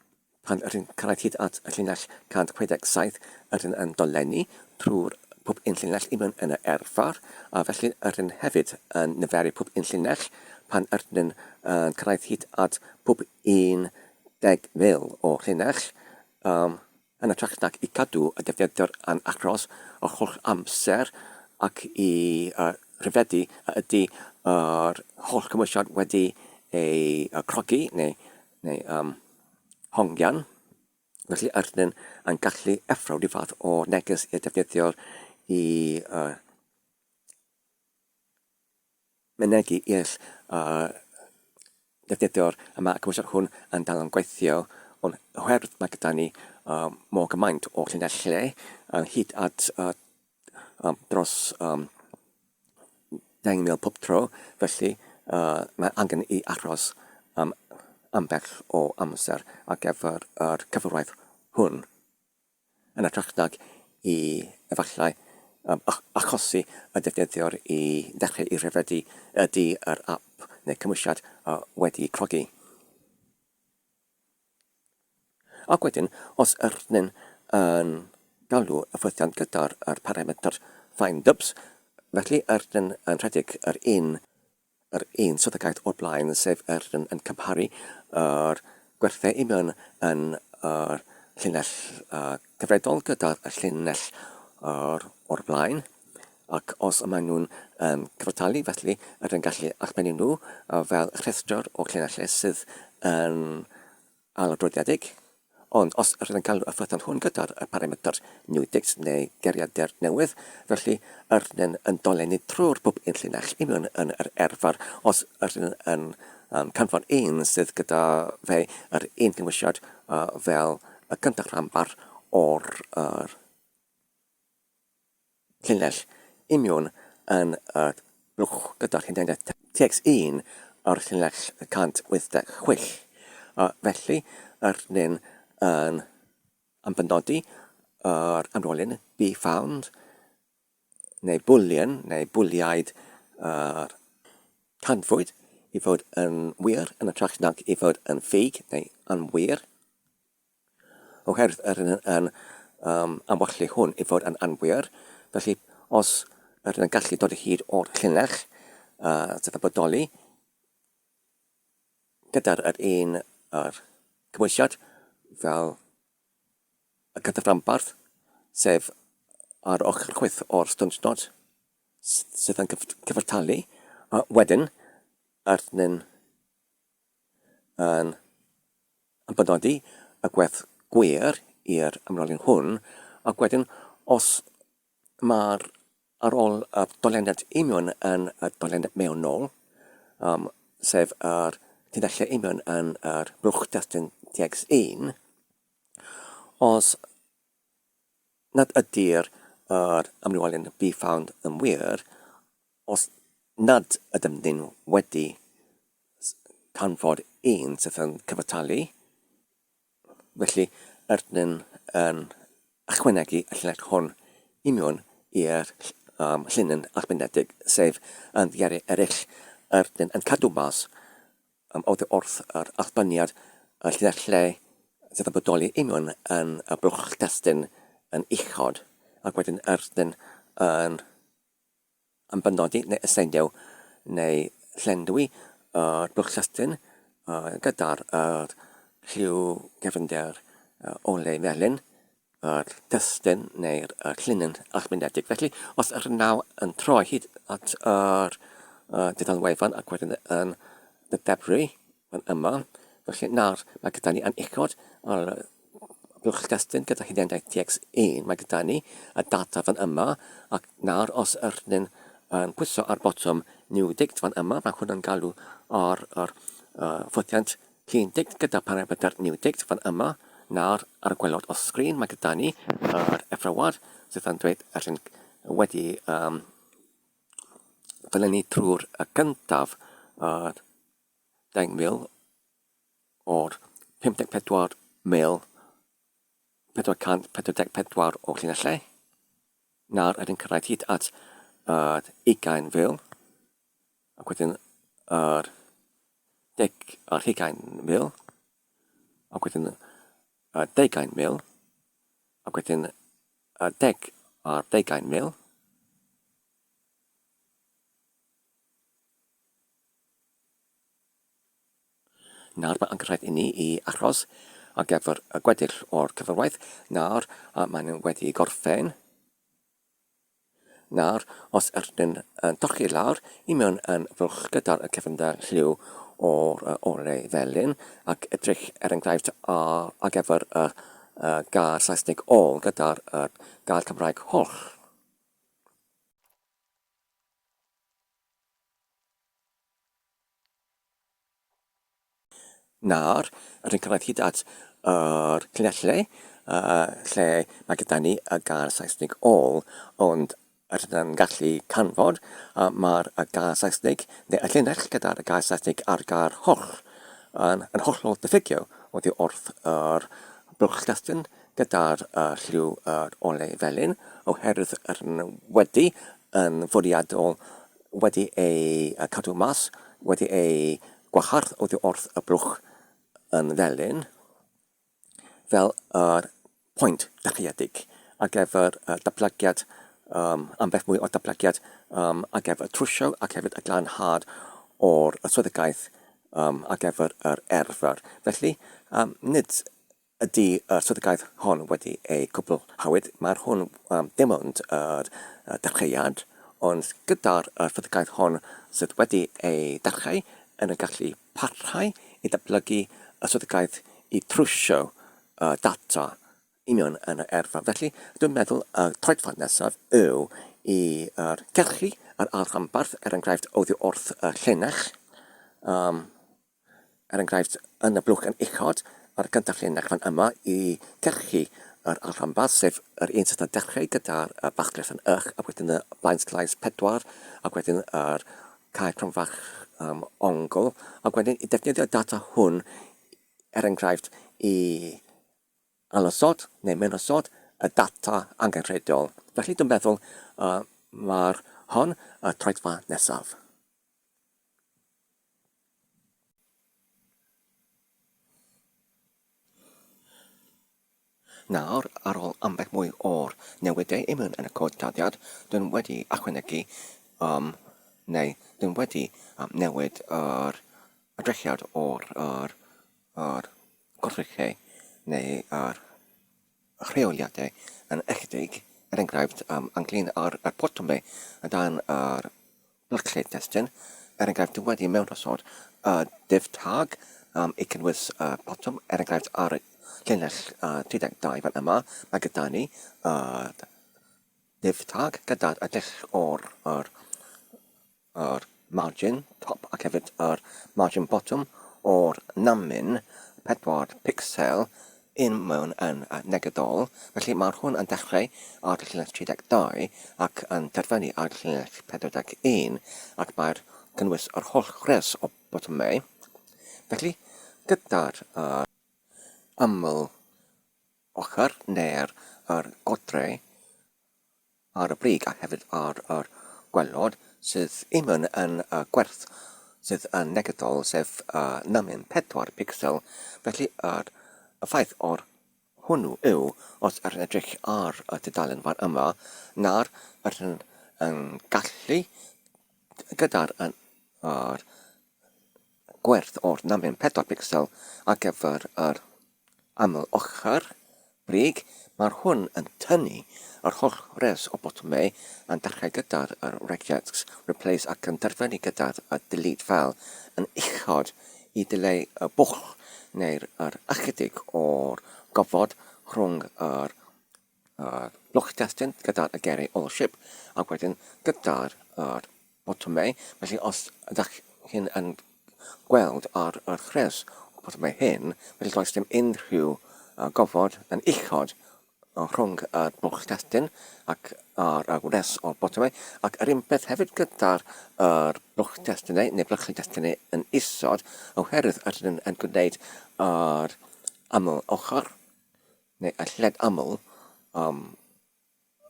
pan rydyn cyrraedd hyd at y llinell 167, rydyn yn dolenni trwy'r pob un llinell i mewn yn y erfar, a felly rydyn hefyd yn niferu pob un llinell pan rydyn yn cyrraedd hyd at pob un 10,000 o llinell, um, yn hytrach nag i gadw y defnyddwyr yn aros yr holl amser ac i uh, rhyfeddu a ydy yr holl cymwysiad wedi ei uh, crogi neu, neu um, hongian. Felly ydyn yn gallu effro rhyw fath o neges i'r defnyddiwr i uh, mynegi i'r defnyddio'r y mae'r cymhwyster hwn yn dal yn gweithio, ond oherwydd mae gyda ni mor gymaint o llinellau, hyd at dros 10,000 pob tro, felly mae angen i aros am ambell o amser ar gyfer yr cyfraith hwn. yn hytrach nag i efallai achosi y defnyddiwr i ddechrau i rhyfeddu ydy yr ap neu cymwysiad wedi crogi. Ac wedyn, os ydyn yn galw y ffwythiant gyda'r parametr findDubs, felly ydyn yn rhedeg yr un yr un swyddogaeth o'r blaen, sef yr yn, yn cymharu yr gwerthau union yn yr llinell uh, cyfredol gyda'r llinell o'r, o'r blaen, ac os y maen nhw'n um, cyfartalu, felly yr yn gallu allbennu nhw uh, fel rhestr o llinellau sydd yn ailadroddiedig, ond os rydyn yn galw y ffwythiant hwn gyda'r parametr newdict neu geiriadur newydd, felly rydyn yn dolenni trwy'r pob un llinell i mewn yn yr erfar os rydyn yn um, canfod un sydd gyda fe yr un cymwysiad uh, fel y cyntaf rhanbarth o'r er, Llinell union yn y blwch gyda'r hunaniaeth TX1 ar llinell 186. Felly, yr ni'n yn ymbenodi yr amrolyn be found neu boolean neu bwliaid yr canfwyd i fod yn wir yn hytrach nag i fod yn ffug neu anwir. Oherwydd yr hyn yn um, amwallu hwn i fod yn anwir, felly os yr hyn yn gallu dod o hyd o'r llinell uh, sydd yn bodoli gyda'r yr un yr cymwysiad fel y cyntaf ranbarth, sef ar ochr chwith o'r stwntnod sydd yn cyfartalu, a wedyn yr hyn yn yn benodi y gwerth gwir i'r ymrolyn hwn, ac wedyn os mae'r ar ôl y dolennad union yn y dolennad mewnol, um, sef yr llinellau union yn yr blwch destun TX1, os nad ydy'r yr amrywiolyn be found yn wir, os nad ydym ni'n wedi canfod un sydd yn cyfartalu, felly ydyn yn ychwanegu y llinell hwn i mewn i'r um, llinyn arbenedig, sef yn ddiaru eraill, ydyn yn cadw mas oddi wrth yr allbyniad y llinellau sydd yn bodoli union yn y blwch testun yn uchod, ac wedyn erdyn yn ymbenodi neu aseinio neu llenwi y blwch testun gyda'r lliw cefndir olau melyn yr testun neu'r llinyn achwynedig. Felly, os yr naw yn troi hyd at yr dudalen wefan ac wedyn yn ddefru fan yma, felly nawr mae gyda ni yn uchod ar blwch testun gyda hunaniaeth TX1, mae gyda ni y data fan yma, ac nawr os yr ni'n yn pwyso ar botwm New Dict fan yma, mae hwn yn galw ar yr ffwythiant Llun dict gyda paramedr new dict fan yma. Nawr, ar y gwaelod o sgrin mae gyda ni yr effrywad sydd yn dweud yr hyn wedi um, ddilynnu trwy'r y gyntaf yr 10,000 o'r 54,444 o llinellau. Nawr ydyn cyrraedd hyd at yr 20,000 ac wedyn yr 20,000 ac wedyn y 20,000 ac wedyn y 20,000. Nawr mae angen rhaid i ni i aros ar gyfer y gweddill o'r cyfarwaith. Nawr maen nhw wedi gorffen. Nawr, os ydyn yn torchi lawr i mewn yn fwlch gyda'r cefnder lliw o'r olau felyn ac edrych er enghraifft ar gyfer y gair Saesneg all gyda'r gair Cymraeg holl. Nawr, rydyn cyrraedd hyd at yr llinellau lle mae gyda ni y gair Saesneg all, ond rydyn yn gallu canfod mae'r gair Saesneg, neu y llinell gyda'r gair Saesneg a'r gair holl, yn, yn hollol diffygio oddi wrth yr blwch testun gyda'r lliw yr olau felyn, oherwydd rydyn wedi yn fwriadol wedi ei cadw mas, wedi ei gwahardd oddi wrth y blwch yn felyn, fel yr pwynt dechreuedig ar gyfer y datblygiad, um, ambell mwy o datblygiad um, ar gyfer y trwsio ac hefyd y glanhad o'r swyddogaeth um, ar gyfer yr erfr. Felly, um, nid Ydy y swyddogaeth hon wedi ei cwblhawyd? Mae'r hwn dim ond yr dechreuad, ond gyda'r swyddogaeth hon sydd wedi ei dechrau yn y gallu parhau i ddatblygu y swyddogaeth i trwsio y data union yn yr erfa. Felly, dwi'n meddwl y troedffordd nesaf yw i gyrchu yr ail rhanbarth, er enghraifft oddi wrth y llinell, um, Er enghraifft, yn y blwch yn uchod, ar y gyntaf llinell fan yma i gyrchu yr alrhanbarth, sef yr un sydd yn dechrau gyda'r bachlell yn ych, ac wedyn y blaenslaes 4, ac wedyn yr cae cromfach um, ongl, ac wedyn i defnyddio'r data hwn, er enghraifft, i alosod neu mewnosod y data angenrheidiol. Felly dwi'n meddwl uh, mae'r hon y troedfa nesaf. Nawr, ar ôl ambell mwy o'r newidiau i mewn yn y cod tarddiad, dyn wedi ychwanegu, um, neu dyn wedi um, newid yr edrychiad o'r yr, yr gwrthrychau neu yr rheoliadau yn ychydig, er enghraifft, um, ynglyn â'r, yr botymau dan yr Blychau testun, er enghraifft dwi wedi mewnosod y div tag um, i cynnwys y botwm, er enghraifft ar y llinell 32 fan yma, mae gyda ni y div tag gyda'r dull o'r yr, yr margin top ac hefyd yr margin bottom o'r namyn 4 pixel. un mewn yn negyddol, felly mae'r hwn yn dechrau ar y llinell 32 ac yn terfynu ar y llinell 41 ac mae'r cynnwys yr holl rhes o botymau. Felly, gyda'r ymyl ochr neu'r yr godre ar y brig a hefyd ar yr gwaelod sydd union yn y gwerth sydd yn negyddol, sef namyn 4 picsel, felly yr y ffaith o'r hwnnw yw, os yr yn edrych ar y tudalen fan yma, na'r yr yn yn gallu gyda'r yn yr gwerth o'r namyn 4 picsel ar gyfer yr aml ochr brig, mae'r hwn yn tynnu yr holl res o botymau yn dechrau gyda'r yr regex replace ac yn terfynu gyda'r y delete file yn uchod i dileu y bwlch neu'r yr ychydig o'r gofod rhwng yr yr blwch testun gyda'r y geiriau all ship ac wedyn gyda'r yr botymau. Felly os ydych chi'n yn gweld ar yr rhes o botymau hyn, felly does dim unrhyw gofod yn uchod rhwng y blwch testun ac ar y wres o'r botymau, ac yr un peth hefyd gyda'r yr blwch testunau neu blychau testunau yn isod, oherwydd ydyn yn gwneud yr aml ochr neu y lled aml um,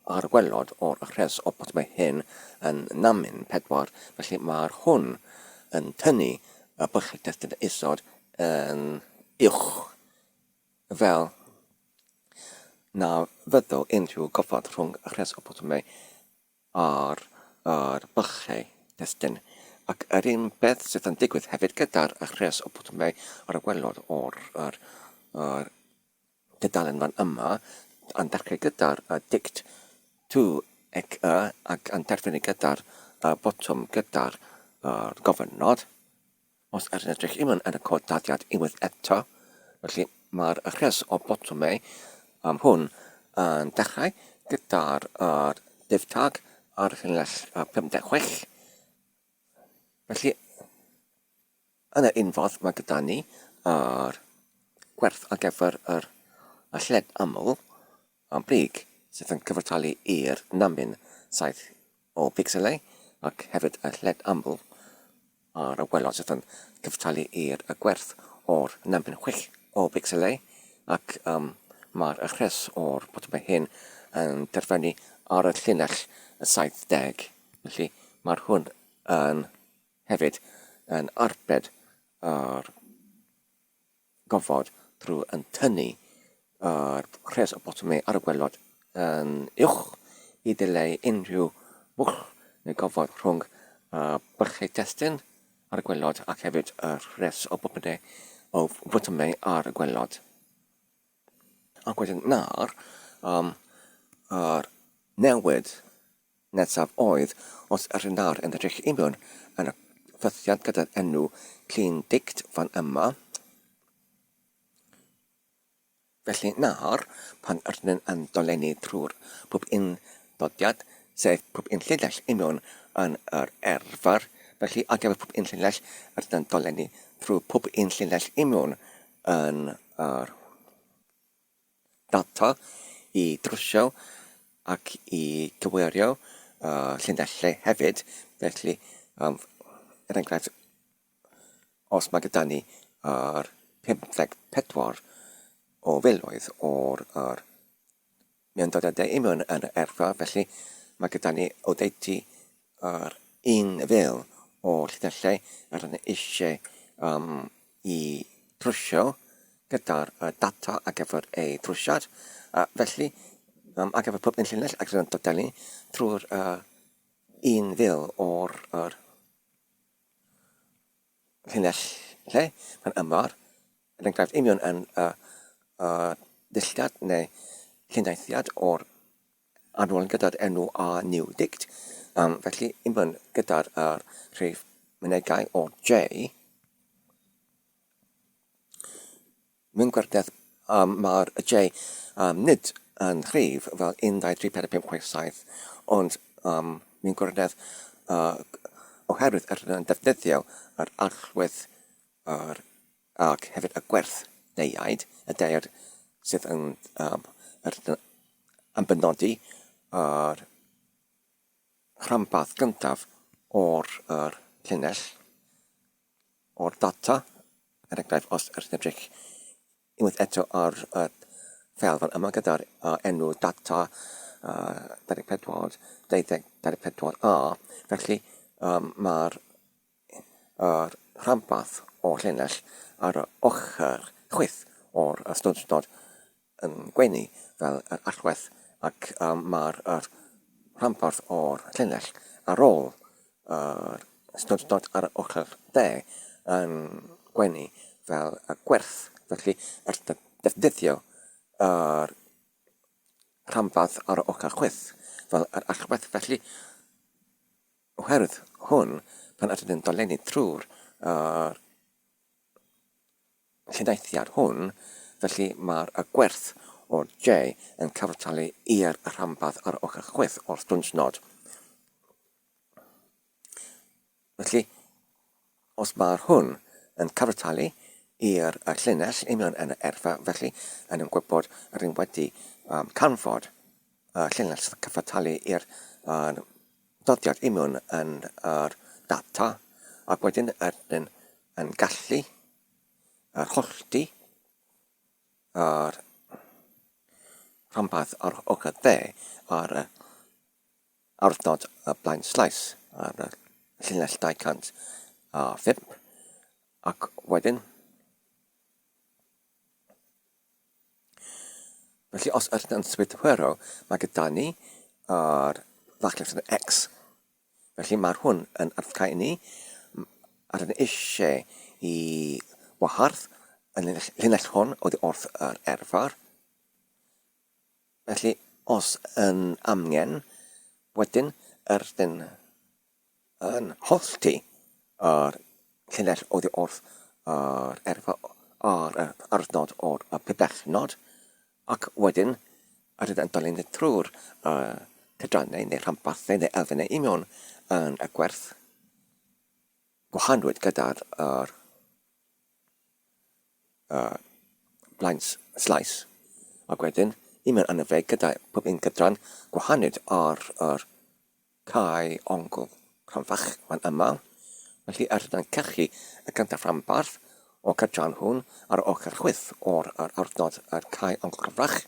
ar y gwaelod o'r rhes o botymau hyn yn namyn 4, felly mae'r hwn yn tynnu y bylchau testun isod yn uwch fel na fyddo unrhyw gofod rhwng y rhes o botymau ar yr bylchau testun. Ac yr un peth sydd yn digwydd hefyd gyda'r rhes o botymau ar y gwaelod o'r yr, yr tudalen fan yma, yn dechrau gyda'r dict to ec y ac yn terfynu gyda'r botwm gyda'r gofynnod. Os ydyn edrych i mewn yn y cod dyddiad unwaith eto, felly mae'r rhes o botymau am hwn yn dechrau gyda'r yr div tag ar llinell 56. Felly, yn yr un ffordd mae gyda ni yr gwerth ar gyfer yr y lled aml am brig sydd yn cyfartalu i'r namyn 7 o picselau ac hefyd y lled aml ar y waelod sydd yn cyfartalu i'r y gwerth o'r namyn 6 o picselau ac um, mae'r y rhes o'r botymau hyn yn terfynu ar y llinell 70. Felly mae'r hwn yn hefyd yn arbed yr gofod drwy yn tynnu yr rhes o botymau ar y gwaelod yn uwch i ddileu unrhyw fwlch neu gofod rhwng y bylchau testun ar y gwaelod ac hefyd y rhes o botymau o fotymau ar y gwaelod. Ac wedyn nawr, um, yr newid nesaf oedd, os yr nawr yn edrych i mewn yn y ffythiant gyda'r enw Clean Dict fan yma. Felly nawr, pan ydyn yn dolenni trwy'r pob un dodiad, sef pob un llinell i mewn yn yr erfr, felly ar gyfer pob un llinell, ydyn yn dolenni trwy pob un llinell i mewn yn yr data i drwsio ac i gyweirio y llinellau hefyd. Felly, um, er enghraifft, os mae gyda ni yr 54 o filoedd o'r yr Mae'n dod â dy i mewn yn yr erthygl, felly mae gyda ni oddeutu yr 1,000 o llinellau yr ydyn ni eisiau um, i trwsio gyda'r data ar gyfer ei trwsiad. Felly, um, ar gyfer pob un llinell, ac rydyn dod â ni trwy'r 1,000 o'r yr llinell lle mae'n ymar, er enghraifft, union yn y, y dillad neu llundaethiad o'r arwel gyda'r enw A New Dict. Um, felly, union gyda'r er rhif mynegai o'r J, Mewn gwirionedd, um, mae'r J um, nid yn rhif fel 1, 2, 3, 4, 5, 6, 7, ond um, mewn gwirionedd, uh, oherwydd yr yn defnyddio yr allwedd yr, ac hefyd y gwerth deuaid, y deuaid sydd yn um, yr, yn benodi yr rhanbarth gyntaf o'r yr llinell o'r data, er enghraifft os ydych chi'n edrych unwaith eto ar y ffeil fan yma gyda'r enw data 24 12 24A, felly um, mae'r yr rhanbarth o'r llinell ar y ochr chwith o'r ystod yn gwenu fel yr allwedd ac um, mae'r yr rhanbarth o'r llinell ar ôl yr ystod ar y ochr dde yn gwenu fel y gwerth. Felly, wrth ddefnyddio yr rhanbarth ar y ochr chwith fel yr allwedd, felly oherwydd hwn, pan ydyn ni'n dolenni trwy'r yr llundaethiad hwn, felly mae'r y gwerth o'r J yn cyfartalu i'r rhanbarth ar ochr chwith o'r stwnsnod. Felly, os mae'r hwn yn cyfartalu i'r y llinell union yn y erfa, felly yn yn gwybod yr un wedi um, canfod y llinell sydd cyfartalu i'r uh, doddiad union yn yr data, ac wedyn yr yn gallu yr hollti yr rhanbarth ar ochr dde ar y arddod y blaen slaes ar y llinell 205 ac wedyn Felly os ydyn yn symud hwyro, mae gyda ni yr fachlud yn X. Felly mae'r hwn yn arddcau i ni, a rydyn eisiau i wahardd y llinell hwn oddi wrth yr erfar. Felly os yn amgen, wedyn ydyn yn hollti yr llinell oddi wrth yr erfa ar y arddnod o'r pibellnod, ac wedyn yr ydyn yn dilyn trwy'r cydrannau neu rhanbarthau neu elfennau i mewn yn y gwerth gwahanwyd gyda'r yr, uh, blaen slaes, ac wedyn i mewn yn y fe gyda pob un gydran gwahanwyd ar yr Cae ongl cronfach fan yma, felly yr ydyn cachu y gyntaf rhanbarth o cydran hwn ar y ochr chwith o'r yr awdurdod yr cae ongl cronfach.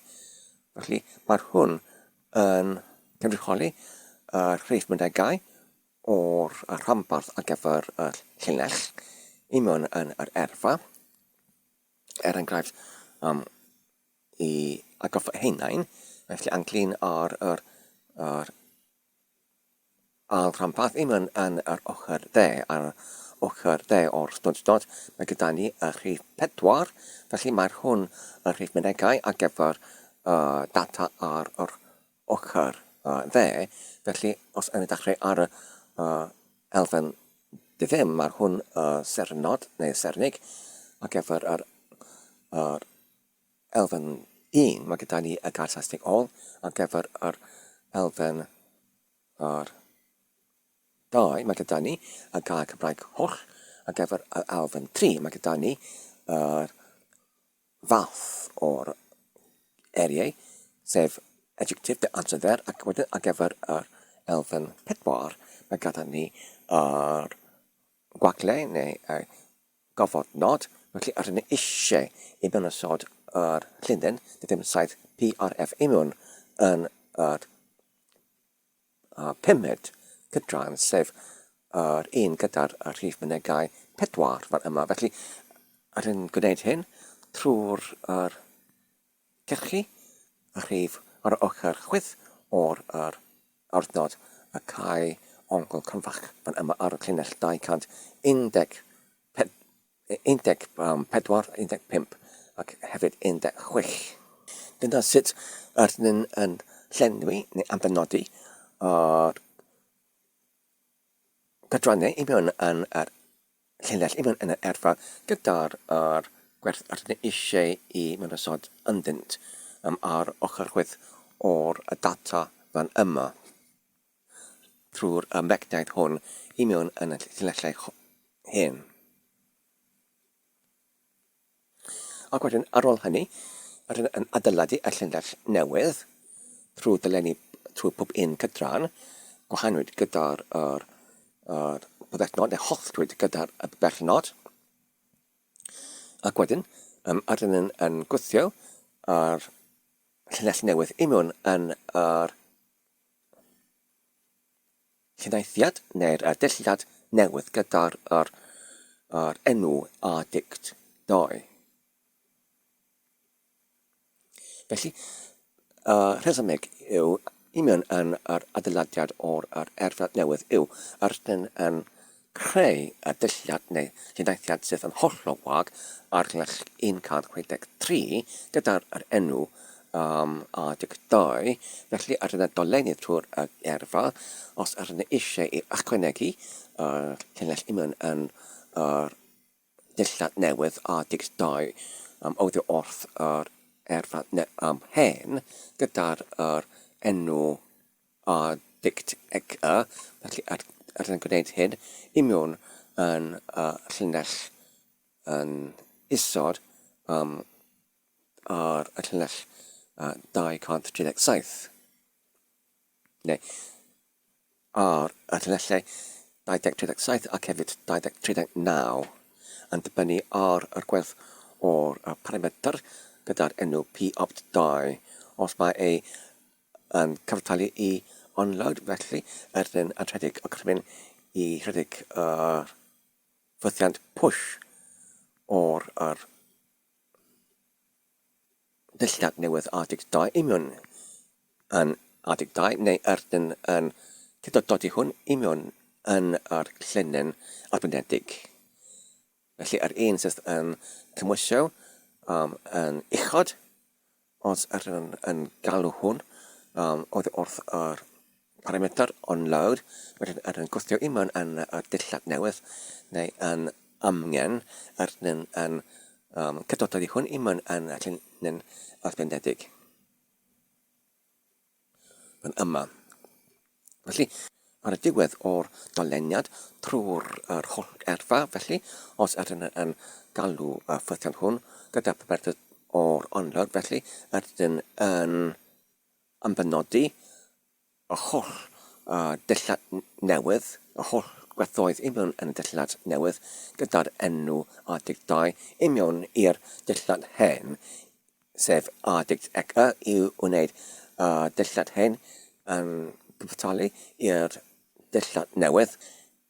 Felly mae'r hwn yn cynrychioli y rhif mynegai o'r y rhanbarth ar gyfer y llinell i mewn yn yr erfa. Er enghraifft, um, i atgoffa hunain, felly ynglyn â'r yr, yr ail rhanbarth i mewn yn yr ochr dde, ar ochr dde o'r stwdnod, mae gyda ni y rhif 4, felly mae'r hwn y rhif mynegai ar gyfer y data ar yr ochr dde, felly os yn dechrau ar y elfen ddim, mae'r hwn y sernod neu sernig ar gyfer yr, yr Elfen un, mae gyda ni y gair Saesneg all ar gyfer yr elfen yr dau, mae gyda ni y gair Cymraeg holl ar gyfer yr elfen tri, mae gyda ni yr fath o'r eiriau, sef adjective the answer there, ac wedyn ar gyfer yr elfen pedwar, mae gyda ni yr gwagle neu y gofod nod, felly rydyn ni eisiau i mewnosod yr llinyn 27 PRF imiwn yn yr pumed cydran, sef yr un gyda'r rhif mynegai 4 fan yma. Felly, rydyn ni'n gwneud hyn trwy'r yr Cyrchu y rhif ar y ochr chwith o'r yr awdurdod y cae ongl cryfach fan yma ar y llinell 214, 15 ac hefyd 16. Dyna sut rydyn ni'n yn llenwi neu ambenodi yr cydrannau i mewn yn yr llinell i mewn yn yr erfa gyda'r yr gwerth rydyn ni eisiau i mewnosod ynddynt um, ar ochr chwith o'r y data fan yma trwy'r y mechnaidd hwn i mewn yn y llinellau hyn. Ac wedyn, ar ôl hynny, Rydyn yn adeiladu y llinell newydd trwy ddolenni trwy pob un cydran, gwahanwyd gyda'r yr, yr pibellnod neu holltwyd gyda'r y pibellnod. Ac wedyn, um, rydyn yn, yn gwthio yr llinell newydd i mewn yn yr llinnaethiad neu'r dillad newydd gyda'r yr, yr enw A-dict 2. Felly, y rhesymeg yw union yn yr adeiladiad o'r yr erfad newydd yw yr ydyn yn creu y dillad neu llundaethiad sydd yn hollol wag ar llinell 163 gyda'r yr enw um, A12, felly yr yna dolenni trwy'r y erfa, os yr yna eisiau i ychwanegu y llinell union yn yr dillad newydd a 12 oddi wrth yr erfa hen gyda'r yr enw a dict eg y, felly yr ydyn yn gwneud hyn i mewn yn y llinell yn isod um, ar y llinell 237. Neu ar y llinellau 2037 ac hefyd 2039, yn dibynnu ar yr gwerth o'r paramedr gyda'r enw popt 2. Os mae ei yn cyfartalu i onload, felly ydyn yn rhedeg y gorchymyn i rhedeg yr ffythiant push o'r yr dillad newydd Arctic 2 i mewn yn Arctic 2 neu erdyn yn cydododi hwn i mewn yn yr llinyn arbenedig. Felly yr un sydd yn cymwysio um, yn uchod, os ydyn yn galw hwn um, oddi wrth yr Parameter onload, wedyn yr yn gwthio i mewn yn y dillad newydd neu yn amgen yr yn yn um, cydododi hwn i mewn yn y llinyn arbenedig fan yma. Felly, ar y diwedd o'r doleniad trwy'r yr holl erfa, felly, os ydyn yn galw y ffythiant hwn gyda parameter o'r onload, felly, ydyn yn Am benodi y holl dillad newydd, y holl gwerthoedd i mewn yn y dillad newydd gyda'r enw A12 i mewn i'r dillad hen, sef A12 y i wneud y dillad hen yn cyfartalu i'r dillad newydd,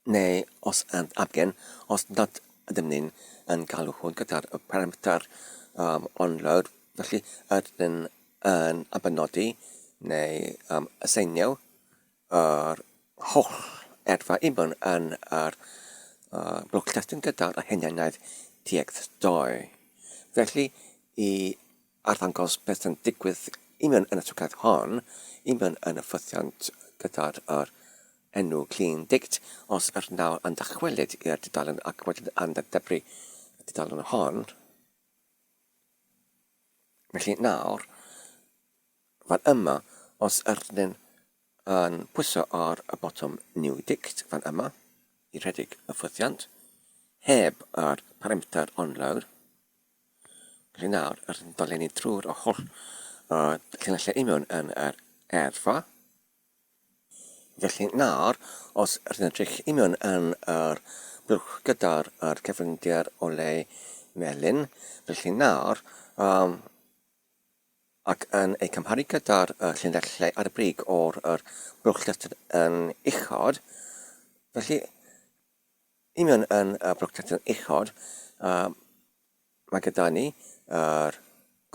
neu os yn amgen, os nad ydym ni'n yn galw hwn gyda'r parameter um, onload, felly ydyn yn abenodi neu um, aseinio yr holl erfa i mewn yn yr uh, blwch testun gyda'r hunaniaeth txt2. Felly, i arddangos beth sy'n digwydd i mewn yn y twcaeth hon, i mewn yn y ffythiant gyda'r yr enw Clean Dict, os yr nawr yn dychwelyd i'r dudalen ac wedyn yn dadebru y dudalen hon. Felly nawr, fan yma, os ydyn yn pwyso ar y botwm New Dict fan yma i rhedeg y ffwythiant, heb yr parameter onload, felly nawr yr yn dolenni trwy'r holl llinellau i mewn yn yr erfa. Felly nawr, os ydyn edrych i mewn yn yr blwch gyda'r yr cefndir oleu melyn, felly nawr, um, ac yn ei cymharu gyda'r y llinellau ar y brig o'r yr blwch testun yn uchod, felly i mewn yn y blwch testun uchod, um, Mae gyda ni yr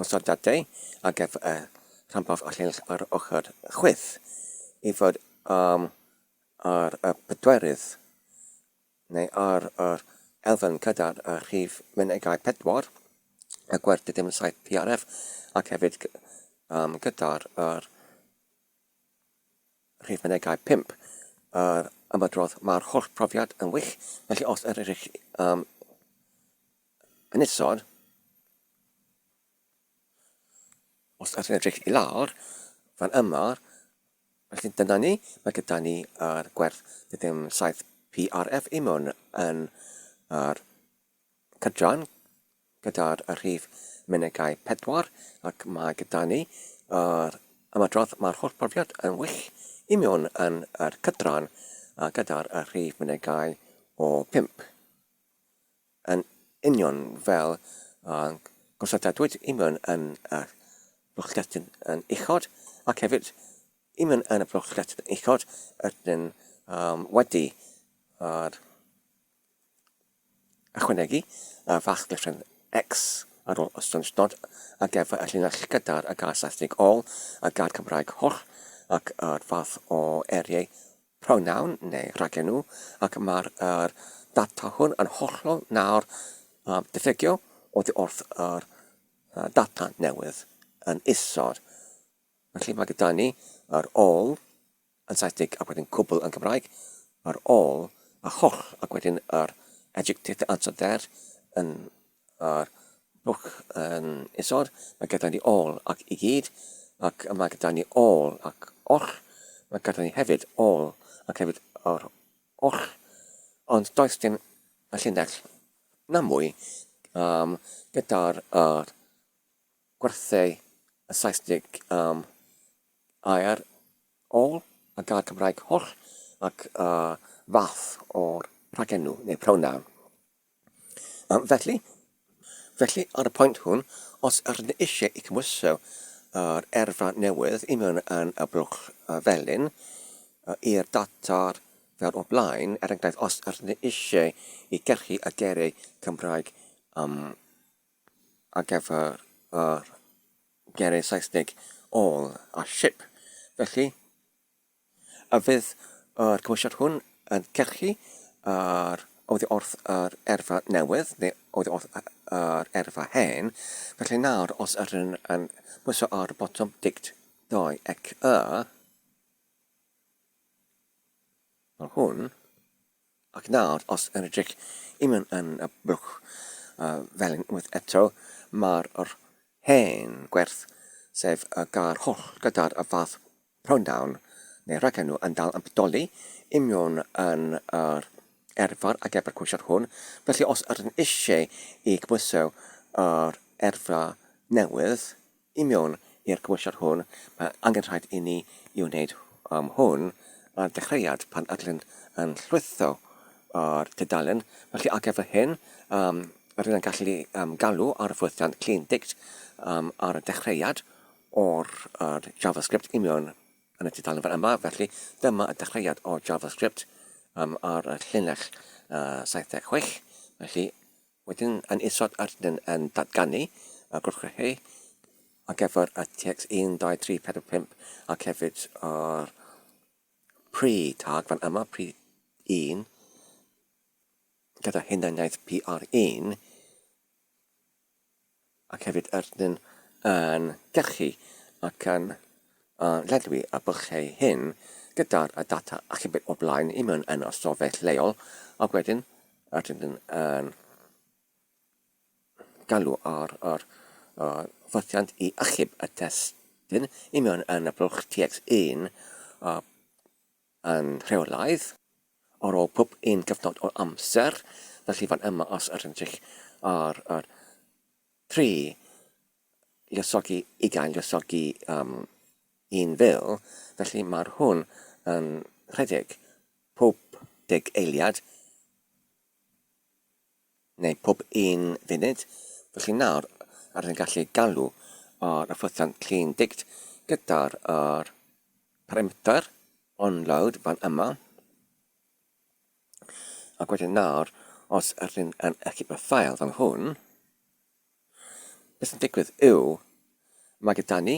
gosodiadau ar gyfer y rhanbarth a llinell ar ochr chwith i fod um, ar y pedwerydd neu ar yr elfen gyda'r y rhif mynegai 4, y gwerth dim 7 PRF, ac hefyd um, gyda'r yr rhif mynegai 5, yr ymadrodd mae'r holl profiad yn wych, felly os yr ydych um, Yn isod, os ydych chi'n edrych i lawr, fan yma, felly dyna ni, mae gyda ni yr gwerth ddim 7 PRF i mewn yn yr cydran gyda'r rhif Mynegai 4 ac mae gyda ni yr ymadrodd mae'r holl brofiad yn wych i mewn yn yr cydran gyda'r rhif mynegai o 5. Yn union fel y gosodadwyd i mewn yn y blwch testun yn uchod ac hefyd i mewn yn y blwch testun uchod ydyn wedi yr ychwanegu y fath glythrennau X ar ôl y swnstod ar gyfer y llinell gyda'r y gair Saesneg all, y gair Cymraeg holl ac yr fath o eiriau pronoun neu rhagenw ac mae'r yr data hwn yn hollol nawr diffygio oddi wrth yr data newydd yn isod. Felly mae gyda ni yr all yn Saesneg ac wedyn cwbl yn Gymraeg, yr all a holl ac wedyn yr adjective ansoddair yn yr blwch yn isod. Mae gyda ni all ac i gyd, ac mae gyda ni all ac oll. Mae gyda ni hefyd all ac hefyd yr oll, ond does dim y llinell na mwy um, gyda'r yr gwerthau y Saesneg am air ôl a gair Cymraeg holl ac y fath o'r rhagenw neu pronoun. Felly, felly ar y pwynt hwn, os ydyn ni eisiau i cymhwyso yr erfa newydd i mewn yn y blwch felyn i'r data fel o'r blaen, er enghraifft, os ydyn ni eisiau i gyrchu y geiriau Cymraeg am ar gyfer yr geiriau Saesneg all a ship. Felly, a fydd yr cymhwysiad hwn yn cyrchu yr oddi wrth yr erfa newydd neu oddi wrth yr erfa hen. Felly nawr, os ydyn yn pwyso ar y botwm dict 2 ec y, fel hwn, Ac nawr, os yn edrych i mewn yn y blwch fel unwaith eto, mae'r yr hen gwerth, sef y gair holl gyda'r y fath pronoun neu rhagenw yn dal yn bodoli i mewn yn yr erfar ar gyfer cwisiad hwn. Felly os ydyn eisiau i gymhwyso yr erfa newydd, I mewn i'r cymhwysiad hwn, mae angenrhaid i ni i wneud hwn ar ddechreuad pan ydyn yn llwytho yr tudalen. Felly ar gyfer hyn, um, rydyn yn gallu um, galw ar y ffwythiant clean dict um, ar y dechreuad o'r er JavaScript i mewn yn y tudalen fan yma. Felly dyma y dechreuad o JavaScript um, ar y llinell 76. Felly Wedyn yn isod rydyn yn datganu y gwrthrychau ar gyfer y TX 1, 2, 3, 4, 5 ac hefyd yr pre tag fan yma, pre 1, gyda hunaniaeth PR1 ac hefyd rydyn yn gyrchu ac yn lledwi y bylchau hyn gyda'r data achubwyd o'r blaen i mewn yn ystafell leol ac wedyn rydyn yn galw ar yr ffythiant i achub y testun i mewn yn y blwch TX1 yn rheolaidd ar ôl pob un cyfnod o amser, felly fan yma os ydyn edrych ar yr 3 lluosogi ugain lluosogi um, un fil, felly mae'r hwn yn rhedeg pob deg eiliad neu pob un funud. Felly nawr, rydyn ni'n gallu galw ar y ffwythiant clean dict gyda'r yr parameter onload fan yma. Ac wedyn nawr, os ydyn yn achub y ffael fan hwn, Beth sy'n digwydd yw, mae gyda ni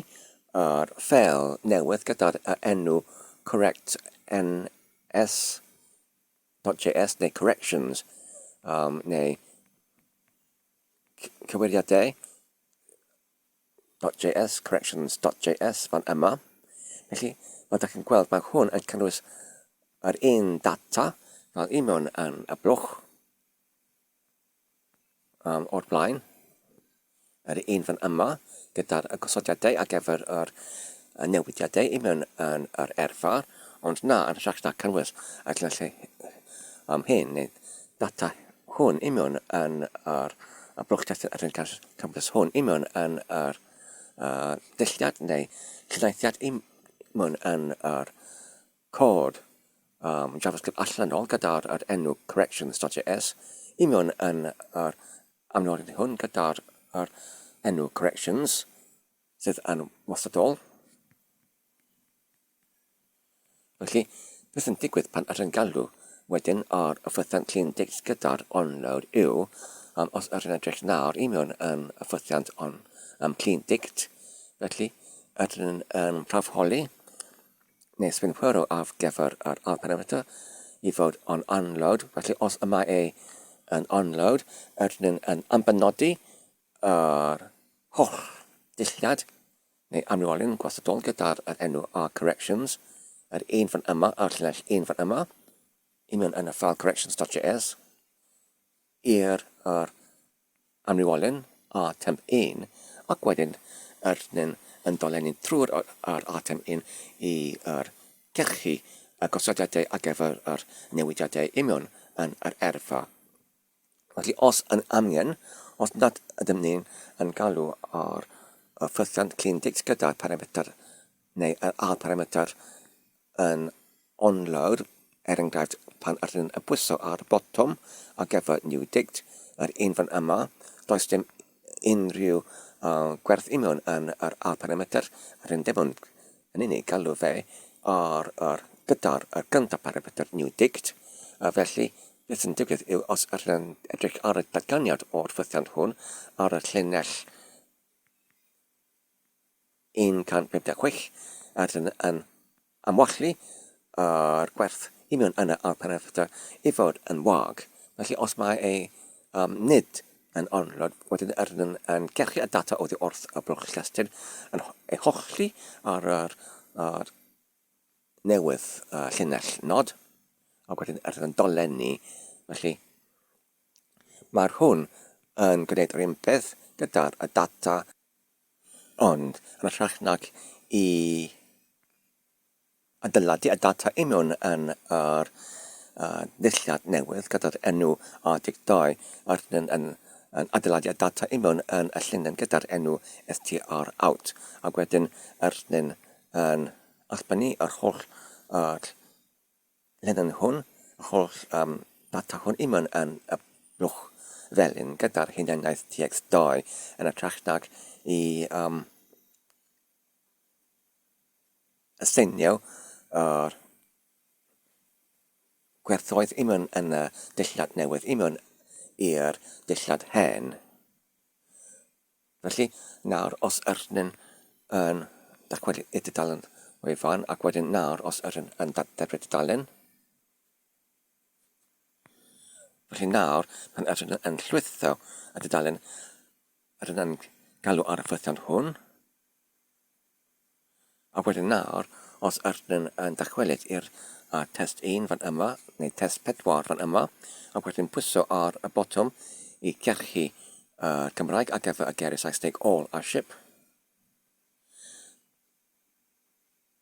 yr ffeil newydd gyda'r enw correct ns.js neu corrections um, neu cywiriadau .js, corrections.js fan yma. Felly, fel ydych chi'n gweld, mae hwn yn cynnwys yr un data fel un mewn yn y blwch um, o'r blaen. Yr un fan yma gyda'r gosodiadau ar gyfer yr newidiadau i mewn yn yr erfar, ond na, yn hytrach na cynnwys y llinellau um, hyn, neu data hwn i mewn yn yr y blwch testun yr yn cynnwys hwn i mewn yn yr dulliad neu llynaethiad i mewn yn yr cod JavaScript allanol gyda'r yr enw corrections.js i mewn yn yr amnodyn hwn gyda'r yr enw corrections sydd yn wastadol. Felly, beth sy'n digwydd pan ydyn galw wedyn ar y ffwythiant clean dict gyda'r onload yw, os ydyn edrych nawr i mewn yn y ffwythiant on, clean dict, felly ydyn yn prawfholi neu synhwyro ar gyfer yr ail parameter i fod on unload, felly os y mae e yn unload, ydyn yn ambenodi yr holl dillad neu amrywiolyn gwastadol gyda'r yr enw R corrections, yr un fan yma a'r llinell un fan yma, i mewn yn y ffael corrections.js, i'r yr amrywiolyn R temp 1, ac wedyn yr nyn yn dolenni trwy'r yr R temp 1 i yr cyrchu y gosodiadau ar gyfer yr newidiadau union yn yr erfa. Felly os yn angen, os nad ydym ni'n yn galw ar y ffythiant clean dict gyda'r parametr neu yr ail parametr yn onload, er enghraifft pan ydyn yn pwyso ar y botwm ar gyfer new dict, yr un fan yma, does dim unrhyw gwerth union yn yr ail parametr, rydyn dim ond yn unig galw fe ar yr gyda'r yr gyntaf parametr new dict, a felly beth sy'n digwydd yw os ydyn yn edrych ar y datganiad o'r ffythiant hwn ar y llinell 156, ydyn yn amwallu yr gwerth i mewn yn y parametr i fod yn wag. Felly os mae ei nid yn onload, wedyn yr yn, yn gerchu y data oddi wrth y blwch llestyn yn ei hollti ar yr, yr newydd llinell nod, ac wedyn yr yn dolenni. Felly mae'r hwn yn gwneud yr un peth gyda'r y data, ond yn hytrach nag i adeiladu y data i mewn yn yr ddulliad newydd gyda'r enw R12 a rydyn yn, yn adeiladu y data i mewn yn y llinell gyda'r enw str out ac wedyn rydyn yn allbynnu yr holl yr llinell hwn, yr holl data hwn i mewn yn y blwch felyn gyda'r hunaniaeth tx2 yn hytrach nag i Aseinio yr gwerthoedd i mewn yn y dillad newydd i mewn i'r dillad hen. Felly, nawr os ydyn yn dychwelyd i'r dudalen wefan ac wedyn nawr os ydyn yn dadderbyn tudalen, felly nawr pan ydyn yn llwytho y dudalen, ydyn yn galw ar y ffwythiant hwn, Ac wedyn nawr, os ydyn yn dychwelyd i'r test 1 fan yma, neu test 4 fan yma, ac wedyn pwyso ar y botwm i gyrchu y Cymraeg ar gyfer y geiriau Saesneg all a ship.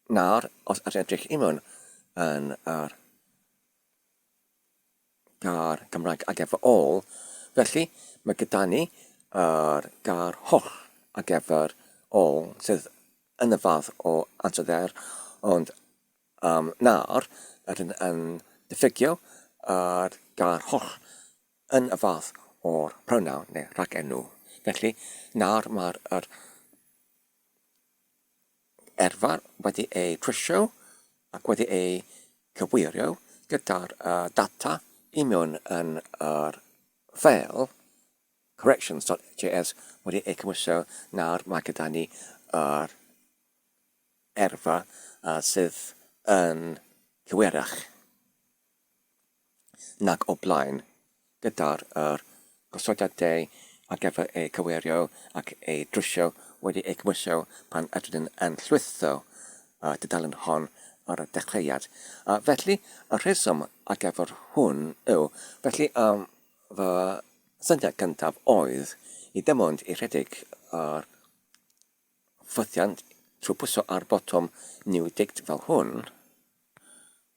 Nawr, os ydyn edrych i mewn yn yr gair Cymraeg ar gyfer all, felly mae gyda ni yr gair holl ar gyfer all sydd yn y fath o ansoddair, ond nawr rydyn yn diffygio yr gair holl yn y fath o'r pronoun neu rhagenw. Felly nawr mae'r yr Erfa wedi ei trwsio ac wedi ei cyweirio gyda'r data i mewn yn yr ffeil corrections.js wedi ei cymhwyso nawr mae gyda ni yr erfa sydd yn cyweirach. nag o blaen, gyda'r yr gosodiadau ar gyfer eu cyweirio ac eu drwsio wedi eu cymhwyso pan ydyn yn llwytho y dudalen hon ar y dechreuad. Felly, y rheswm ar gyfer hwn yw, felly, fy syniad cyntaf oedd i dim ond i rhedeg yr ffythiant trwy pwyso ar botwm New Dict fel hwn,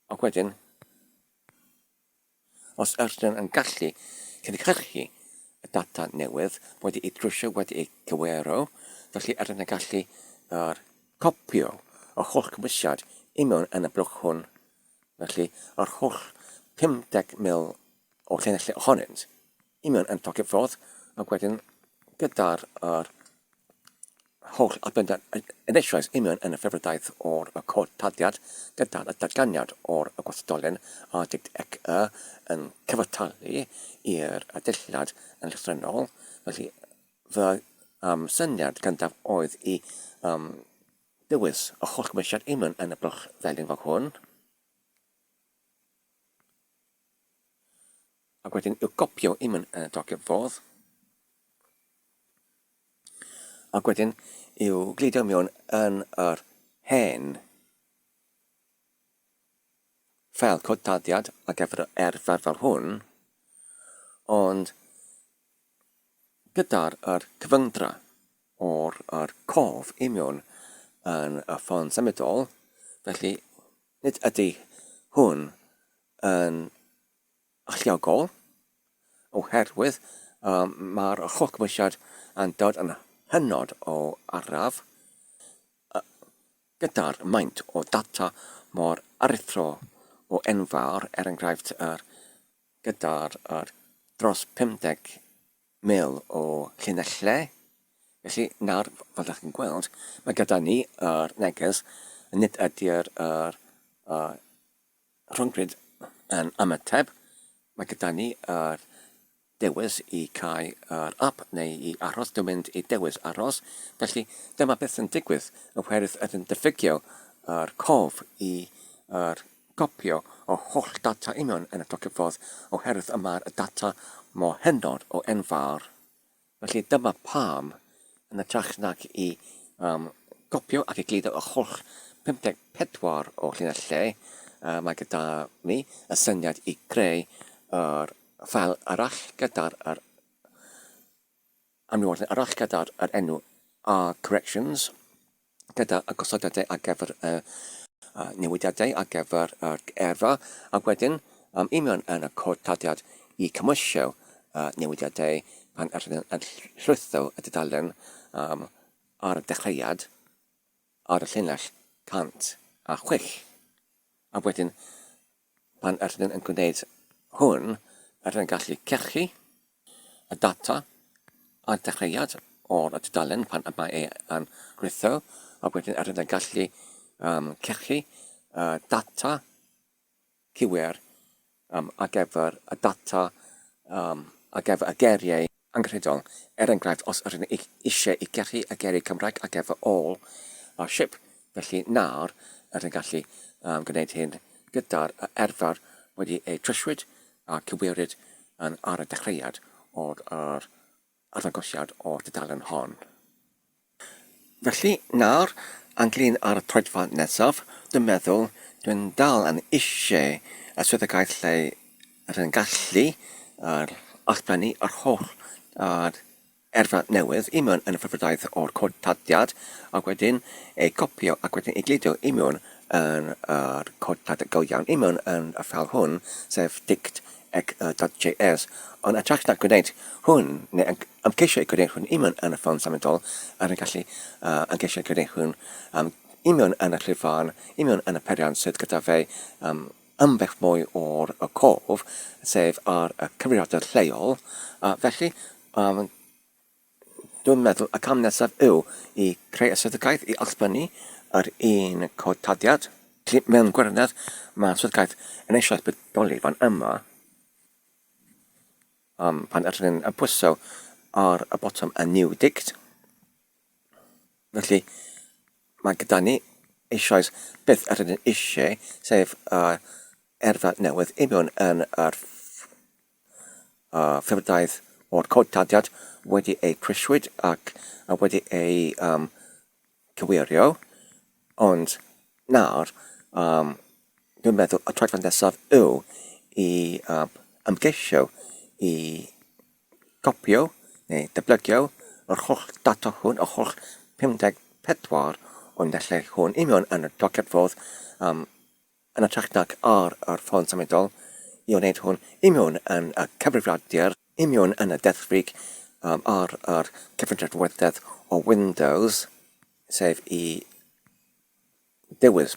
Ac wedyn, os ydyn yn gallu cynhyrchu y data newydd wedi ei drwsio, wedi ei gywiro, felly rydyn ni'n gallu yr copio y holl cymwysiad i mewn yn y blwch hwn. Felly, yr holl 50,000 o llinellau ohonynt i mewn yn tocyn ffordd, ac wedyn gyda'r yr holl adbendant yn eisoes i mewn yn y ffefrydaeth o'r y cod taddiad gyda'r y datganiad o'r y gwastadolyn a dict ec y yn cyfartalu i'r y dillad yn llythrennol. Felly fy um, syniad cyntaf oedd i um, dewis y holl gymwysiad i mewn yn y blwch felyn fel hwn. Ac wedyn i'w gopio i mewn yn y docyn ffordd. Ac wedyn i'w gludo mewn yn yr hen ffeil cod-taddiad ar gyfer yr erfar fel hwn, ond gyda'r yr cyfyngdra o'r yr cof i mewn yn y ffôn symudol, felly nid ydy hwn yn alluogol oherwydd mae'r holl gymwysiad yn dod yn hynod o araf gyda'r maint o data mor aruthrol o enfawr, er enghraifft yr gyda'r yr dros 50,000 o llinellau. Felly nawr, fel ydych chi'n gweld, mae gyda ni yr neges nid ydy'r yr, yr rhyngrwyd yn ymateb, mae gyda ni yr dewis i cau yr ap neu i aros, dwi'n mynd i dewis aros, felly dyma beth sy'n digwydd oherwydd ydyn diffygio yr cof i yr copio o holl data i mewn yn y tocyn oherwydd y mae'r data mor hynod o enfawr. Felly dyma pam, yn hytrach nag i um, gopio ac i gludo y holl 54 o llinellau, uh, mae gyda mi y syniad i greu yr ffael arall gyda'r yr amrywiadau arall gyda'r yr enw R corrections. gyda y gosodiadau ar gyfer y newidiadau ar gyfer yr eirfa, ac wedyn um, i mewn yn y cod taddiad i cymwysio y newidiadau pan ydyn yn llwytho y dudalen um, ar y dechreuad ar y llinell 106. A wedyn Pan rydyn yn gwneud hwn, rydyn yn gallu cachu y data a'r dechreuad o'r tudalen pan y mae e yn rhwytho, a wedyn rydyn yn gallu um, cachu y data cywir um, ar gyfer y data um, ar gyfer y geiriau angenrheidiol, er enghraifft, os ydyn ni eisiau i gyrru y geiriau Cymraeg ar gyfer all a ship, felly nawr ydyn gallu um, gwneud hyn gyda'r erfar wedi ei tryswyd a cywirid yn ar y dechreuad o'r yr arddangosiad o'r dudalen hon. Felly, nawr, ynglŷn â'r troedfan nesaf, dwi'n meddwl dwi'n dal yn eisiau y swyddogaeth lle rydyn gallu yr allblennu yr holl yr erfa newydd i mewn yn y ffurfwraeth o'r cod taddiad ac wedyn ei gopio ac wedyn ei gludo i mewn yn yr cod taddiad go iawn i mewn yn y ffeil hwn, sef dict ec.js, ond hytrach na gwneud hwn, neu yn ymgeisio i gwneud hwn union yn y ffôn symudol, yr yn gallu uh, ymgeisio i gwneud hwn um, union yn y llwyfan, union yn y periant sydd gyda fe um, ambell mwy o'r y cof, sef ar y cyfrifiadur lleol. Felly, um, Dwi'n meddwl y cam nesaf yw i creu y swyddogaeth i allbynnu yr un cod taddiad. Felly, mewn gwirionedd, mae swyddogaeth yn eisoes bodoli fan yma, um, pan ydyn ni'n pwyso ar y botwm y New Dict. Felly, mae gyda ni eisoes beth ydyn ni eisiau, sef y erfa newydd i mewn yn yr a ffurfdaeth o'r cod taddiad wedi ei prisiwyd ac wedi ei um, cywirio, ond nawr um, dwi'n meddwl y troedfan nesaf yw i um, ymgeisio i gopio neu deblygio yr holl data hwn, y holl 54 o nellau hwn i mewn yn y dociad fodd um, yn hytrach nag ar yr ffôn symudol, i wneud hwn i mewn yn y cyfrifiadur. Union yn y deddfwriaeth ar yr cyfundrefnwyddiaeth o Windows, sef i dewis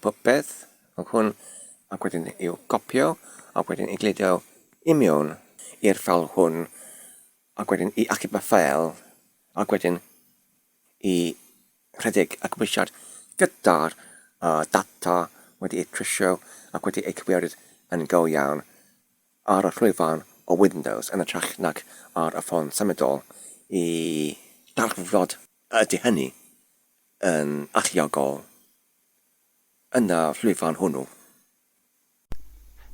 popeth fel hwn ac wedyn i'w gopio ac wedyn i gludo i mewn i'r ffeil hwn ac wedyn i achub y ffeil ac wedyn i rhedeg y cymhwysiad gyda'r data wedi eu trwsio ac wedi eu cyfeiriad yn go iawn ar y llwyfan o Windows yn hytrach nag ar y ffôn symudol i darfod ydy hynny yn alluogol yn y llwyfan hwnnw.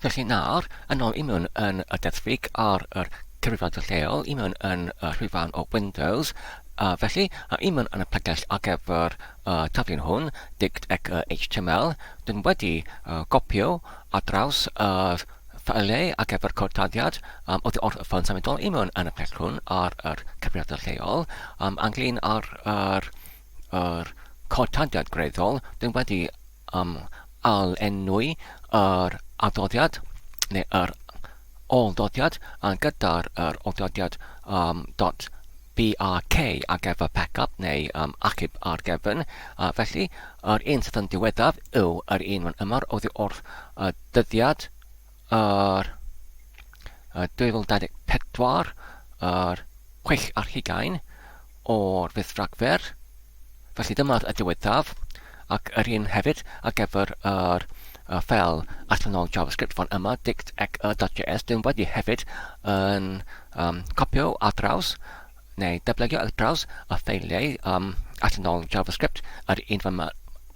Felly nawr, yn ôl i mewn yn y deddfwriaeth ar yr cyfrifiadur lleol, i mewn yn y llwyfan o Windows, a felly, i mewn yn y pregell ar gyfer y taflen hwn, dict ac html, dyn wedi gopio ar draws yr ffeiliau ar gyfer cod-tarddiad oddi wrth y ffôn symudol i mewn yn y pell hwn ar yr cyfrifiadur lleol. Ynglyn â'r yr, yr cod-tarddiad gwreiddiol, dyn wedi um, ail-enwi yr adroddiad neu yr ôl-ddodiad gyda'r yr ôl-ddodiad um, dot BRK ar gyfer backup neu um, achub ar gefn. Felly, yr un sydd yn diweddaf yw yr un fan yma oddi wrth y dyddiad yr 2024, yr 6 ar hugain o'r fis Rhagfyr. Felly dyma'r y diweddaf, ac yr un hefyd ar gyfer yr y ffeil allanol JavaScript fan yma, dict ec y.js, dyn wedi hefyd yn um, copio ar draws neu datblygu ar draws y ffeiliau um, allanol JavaScript yr un fan yma,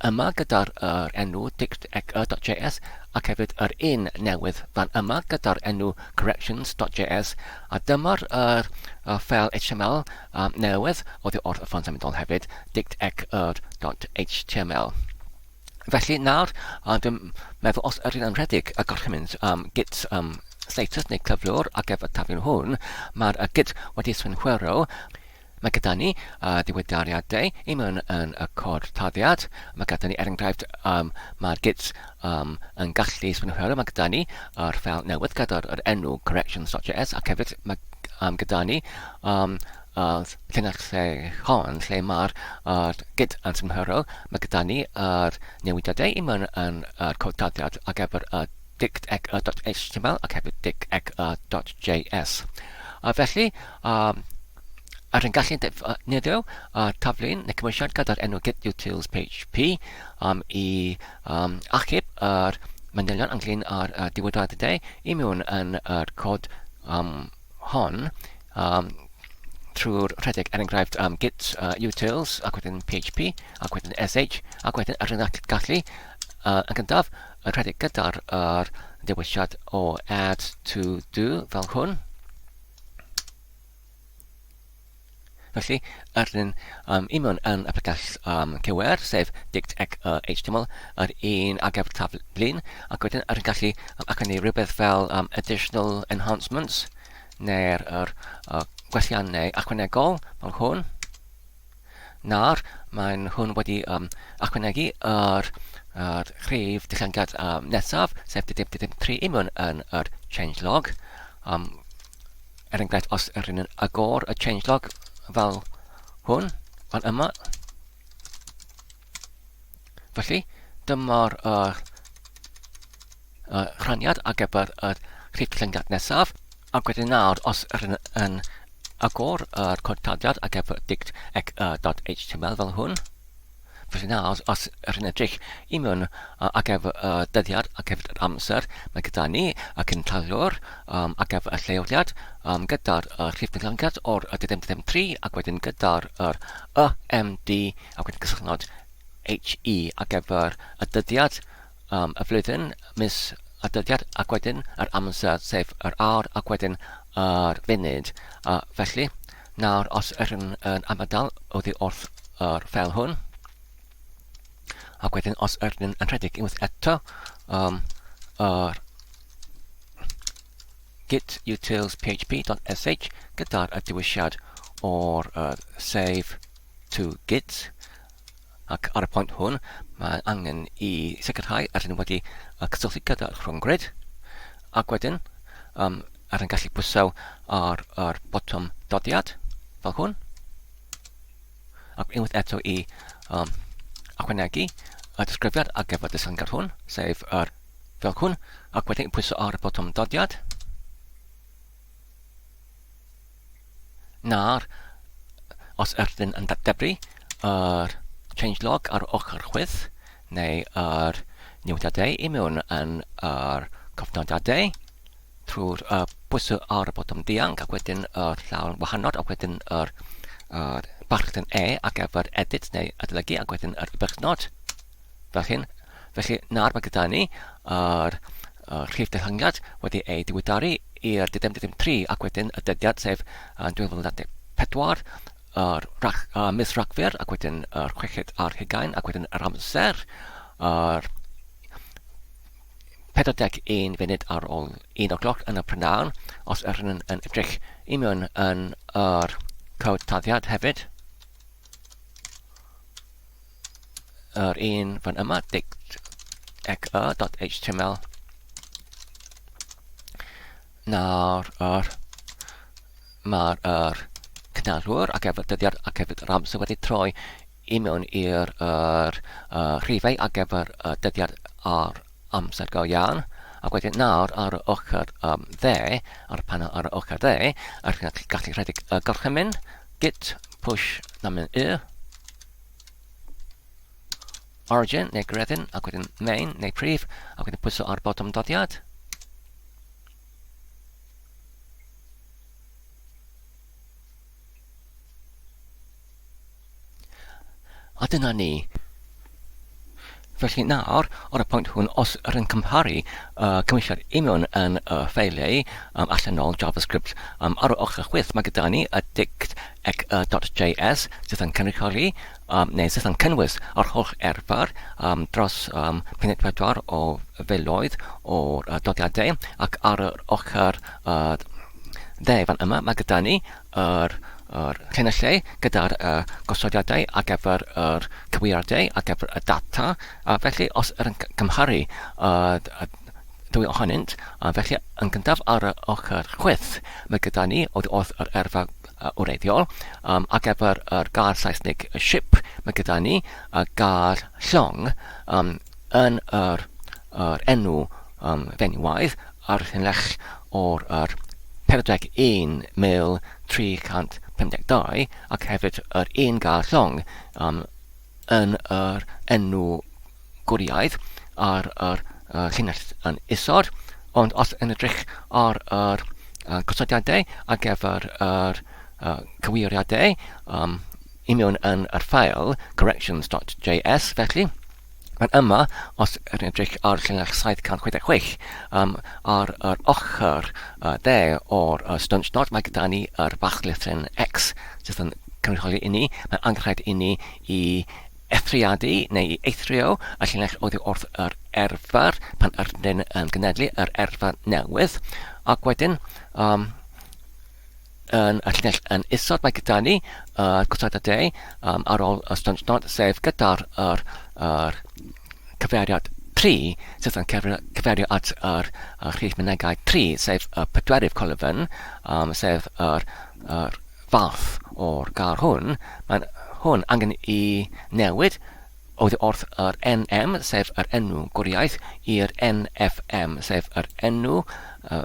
yma gyda'r yr enw dict.js ac hefyd yr un newydd fan yma gyda'r enw corrections.js a dyma'r yr, y ffeil HTML um, newydd oddi wrth y ffôn symudol hefyd dict.html. Felly nawr, dwi'n meddwl os yr un yn rhedeg y gorchymyn um, git um, status neu cyflwr ar gyfer taflen hwn, mae'r uh, git wedi synhwyro. Mae gyda ni diweddariadau i mewn yn y cod tarddiad. Mae gyda ni, er enghraifft, um, mae'r git um, yn gallu synhwyro. Mae gyda ni yr ffeil newydd gyda'r yr enw corrections.js ac hefyd mae um, gyda ni um, y llinell lle hon, lle mae'r uh, git yn synhwyrol, mae gyda ni yr newidiadau i mewn yn yr cod tarddiad ar gyfer y dict ec y.html ac hefyd dict ec y.js. A felly, um, ar yn gallu defnyddio y taflen neu cymwysiad gyda'r enw git utils php um, i um, achub yr manylion ynglyn â'r uh, diwydiadau i mewn yn yr cod um, hon um, trwy'r rhedeg er enghraifft um, git utils ac wedyn php ac wedyn sh ac wedyn yr yn gallu yn gyntaf y rhedeg gyda'r er dewisiad o add to do fel hwn. Felly, yr un um, i mewn yn y pregell um, cywir, sef dict ec uh, HTML, yr un ar gyfer taflun, ac wedyn yr un gallu um, ychwanegu rhywbeth fel um, additional enhancements, neu'r yr, gwelliannau ychwanegol fel hwn. Nawr, mae'n hwn wedi um, ychwanegu yr, yr rhif dillyngiad um, nesaf, sef 3 i mewn yn yr changelog. Um, er enghraifft, os yr un yn agor y changelog fel hwn, fan yma. Felly, dyma'r uh, rhaniad ar gyfer y rhif llyngiad nesaf, ac wedyn nawr, os yr yn, yn agor yr cod tarddiad ar gyfer dict ec uh.html fel hwn, felly nawr, os yr yn edrych i mewn ar gyfer y dyddiad ac hefyd yr amser, mae gyda ni y cyntalwr um, ar gyfer y lleoliad um, gyda'r uh, rhif dyngliad o'r 23 ac wedyn gyda'r yr YMD ac wedyn cysylltnod HE ar gyfer y dyddiad um, y flwyddyn, mis y dyddiad ac wedyn yr amser, sef yr awr ac wedyn yr funud. Felly, nawr os ydych yn, yn ymadael oddi wrth yr ffeil hwn, ac wedyn os ydych yn rhedeg unwaith eto um, yr git utils php.sh gyda'r dewisiad o'r uh, save to git ac ar y pwynt hwn mae angen i sicrhau yr hyn wedi cysylltu gyda'r rhyngrwyd ac wedyn um, Ar yn gallu pwyso ar yr botwm dodiad, fel hwn. Ac unwaith eto i um, ychwanegu y disgrifiad ar gyfer dehongliad hwn, sef yr fel hwn, ac wedyn pwyso ar y botwm dodiad. Nawr, os ydyn yn datdebru yr changelog ar ochr chwith, neu yr newidiadau i mewn yn yr cofnodiadau, trwy'r uh, pwyso ar y botwm dianc ac wedyn yr llawn wahanol ac wedyn yr, yr bachgen E ar gyfer edit neu adolygu ac wedyn yr bychnod fel hyn. Felly nawr mae gyda ni yr, yr rhif dehongliad wedi ei diweddaru i'r 23 ac wedyn y dyddiad sef 2024 yr rach, uh, mis Rhagfyr ac wedyn yr chweched ar hugain ac wedyn yr amser yr 41 funud ar ôl 1 o'r gloch yn y prynhawn os ydyn yn, yn edrych i mewn yn yr cod taddiad hefyd yr un fan yma, dict ec.html. Nawr, yr, mae'r yr cynhalwr ac efo dyddiad ac hefyd yr amser wedi troi i mewn i'r yr, y rhifau ar gyfer y dyddiad a'r amser go iawn. Ac wedyn nawr ar y ochr um, dde, ar y panel ar y ochr dde, ar gallu rhedeg y gorchymyn git push namyn y origin neu greddyn ac wedyn main neu prif ac wedyn pwyso ar botwm doddiad. A dyna ni. Felly nawr, ar y pwynt hwn, os yr yn cymharu y cymwysiad union yn y ffeiliau um, allanol JavaScript um, ar y ochr chwith, mae gyda ni y dict ec.js sydd yn cynrychioli um, neu sydd yn cynnwys yr holl erfar um, dros um, 54 o filoedd o'r uh, dodiadau ac ar yr ochr uh, dde fan yma mae gyda ni yr, yr llinellau gyda'r uh, gosodiadau ar gyfer yr cyweiriadau ar gyfer y data, a felly os yr yn cymharu y ddwy ohonynt, a felly yn gyntaf ar y ochr chwith, mae gyda ni oddi wrth yr erfa wreiddiol, um, ar gyfer yr gair Saesneg ship, mae gyda ni y gair llong um, yn yr, yr enw um, fenywaidd ar llinell o'r yr 41,352 ac hefyd yr un gair llong um, yn yr enw gwriaidd ar yr uh, llinell yn isod, ond os yn edrych ar yr uh, gosodiadau ar gyfer yr uh, cyweiriadau um, i mewn yn yr ffael corrections.js felly, Fan yma, os ydych chi'n edrych ar llinell 766, um, ar yr ochr uh, dde o'r uh, stunch dot, mae gyda ni yr bach lythryn X sydd yn cynrychioli i ni. Mae'n angenrhaid i ni i eithriadu neu i eithrio y llinell oddi wrth yr erfar pan ydyn yn gynhedlu yr erfa newydd. Ac wedyn, um, yn y llinell yn isod mae gyda ni uh, gosodiadau um, ar ôl y staunch nod, sef gyda'r yr, yr cyfeiriad 3, sydd yn cyfeirio at yr, yr rhif mynegai 3, sef y pedwerydd colofn, um, sef yr, yr fath o'r gair hwn, mae'n hwn angen i newid Oddi wrth yr NM, sef yr enw gwriaeth, i'r NFM, sef yr enw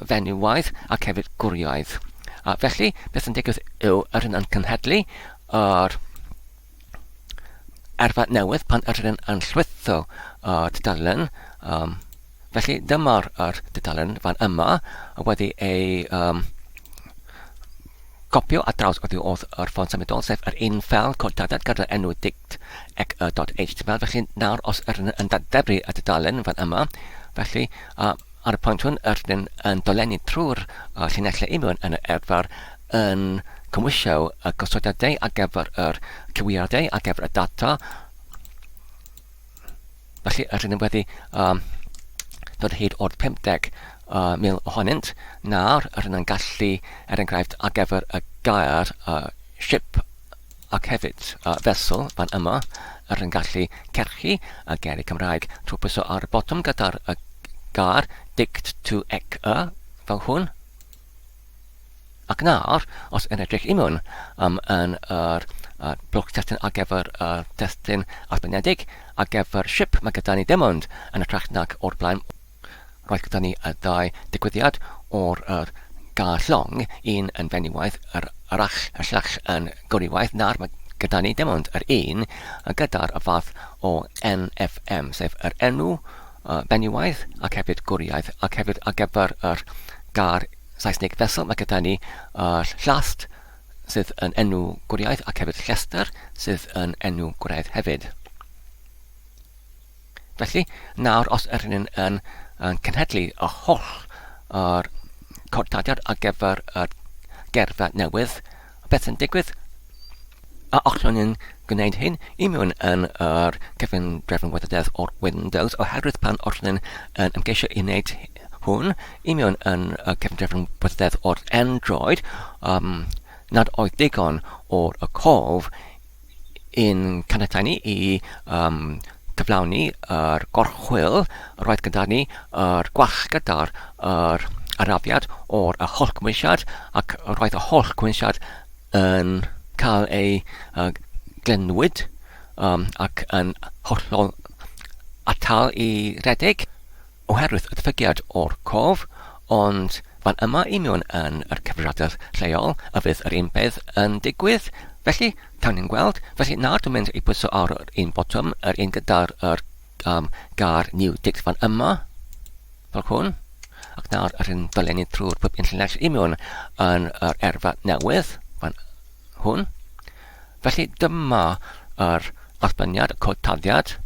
fenywaidd ac hefyd gwriaidd. A felly, beth sy'n digwydd yw yr hyn yn cenhedlu yr erfa newydd pan yr hyn yn llwytho y tudalen. Um, felly, dyma'r yr tudalen fan yma wedi ei um, Copïo ar draws oddi wrth yr ffôn symudol, sef yr un ffeil cod data gyda'r enw dict ec y dot html. Felly nawr os ydyn yn dadebru y dudalen fan yma, felly uh, ar y pwynt hwn ydyn yn dolenni trwy'r uh, llinellau i mewn yn yr erfar yn cymwysio y gosodiadau ar gyfer yr cyweiriadau ar gyfer y data. Felly, rydyn ni wedi um, dod hyd o'r 50 uh, mil ohonynt. Nawr, rydyn ni'n gallu, er enghraifft, ar gyfer y gair uh, ship ac hefyd uh, vessel fan yma, rydyn ni'n gallu cerchu y geiriau Cymraeg trwy pwyso ar y botwm gyda'r y gair dict to ec y, fel hwn. Ac nawr, os yn edrych i mewn um, yn yr uh, blwch testun ar gyfer y uh, testun arbenedig, ar gyfer ship, mae gyda ni dim ond yn hytrach nag o'r blaen. Roedd gyda ni y ddau digwyddiad o'r yr gair llong, un yn fenywaith, yr arall, y llall yn gwrywaidd. Nawr mae gyda ni dim ond yr un gyda'r y fath o NFM, sef yr enw benywaidd ac hefyd gwriaidd, ac hefyd ar gyfer yr gair Saesneg vessel mae gyda ni yr llast sydd yn enw gwriaidd ac hefyd llestr sydd yn enw gwraidd hefyd. Felly, nawr os ydyn ni'n yn, yn cenhedlu y holl yr cortadiad ar gyfer y gerfa newydd, beth sy'n digwydd? A allwn ni'n gwneud hyn i mewn yn yr cyfundrefn gwybodaeth o'r Windows, oherwydd pan oeddwn ni'n yn ymgeisio i wneud hwn i mewn yn y cyfundrefn gwybodaeth o'r Android, um, nad oedd digon o'r y cof yn caniatáu ni i um, cyflawni yr gorchwyl roedd gyda ni yr gwall gyda'r yr arafiad o'r y holl gymwysiad ac roedd y holl gymwysiad yn cael ei uh, glenwyd um, ac yn hollol atal i redeg oherwydd y diffygiad o'r cof, ond fan yma i mewn yn yr cyfrifiadur lleol y fydd yr un peth yn digwydd. Felly, cawn ni'n gweld. Felly, nawr dwi'n mynd i pwyso ar yr un botwm, yr un gyda'r yr, um, gair new dict fan yma, fel hwn. Ac nawr yr un dolenni trwy'r pob un llinell i mewn yn yr erfa newydd, fan hwn. Felly, dyma yr allbyniad, y cod taddiad.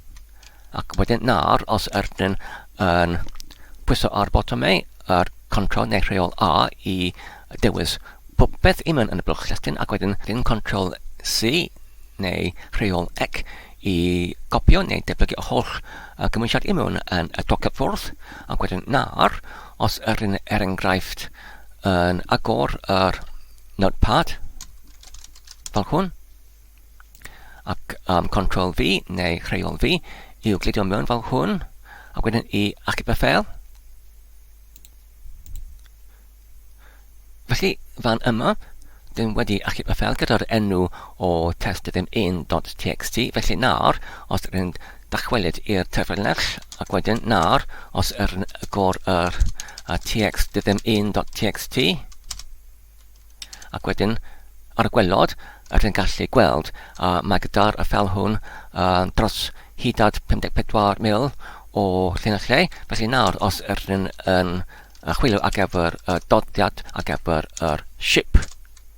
Ac wedyn nawr, os ydyn yn pwyso ar botymau yr Ctrl neu rheol A i dewis popeth i mewn yn y blwch llystyn ac wedyn dyn Ctrl C neu rheol C i gopio neu deblygu y holl gymwysiad i mewn yn y docyffordd ac wedyn nawr os ydyn er enghraifft yn agor yr notepad fel hwn ac um, Ctrl V neu rheol V i'w gludo mewn fel hwn, ac wedyn i achub y ffeil. Felly, fan yma, dyn wedi achub y ffeil gyda'r enw o test ddim 1.txt, felly nawr, os ydyn dychwelyd i'r terfynell, ac wedyn nawr, os ydyn agor yr txt ddim 1.txt, Ac wedyn, ar y gwelod, rydyn gallu gweld, uh, mae gyda'r y ffel hwn uh, dros hyd at 54,000 o llinellau. Felly nawr, os ydyn yn chwilio ar gyfer y doddiad, ar gyfer yr ship,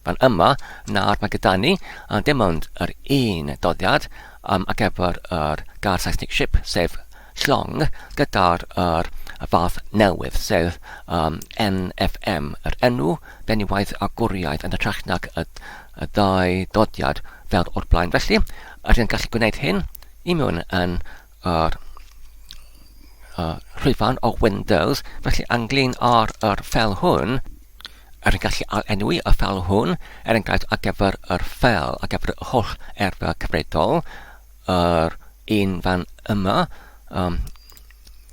fan yma, nawr mae gyda ni uh, dim ond yr un doddiad um, ar gyfer yr gair Saesneg ship, sef llong gyda'r yr fath newydd, sef um, NFM, yr enw benywaidd a gwriaidd yn hytrach nag y, y ddau dodiad fel o'r blaen. Felly, ydyn yn gallu gwneud hyn i mewn yn yr uh, rhwyfan o Windows, felly ynglyn â'r yr ffel hwn, er yn gallu ail-enwi y ffel hwn, er enghraifft ar gyfer yr ffel, ar gyfer y holl erfa cyfredol, yr un fan yma, um,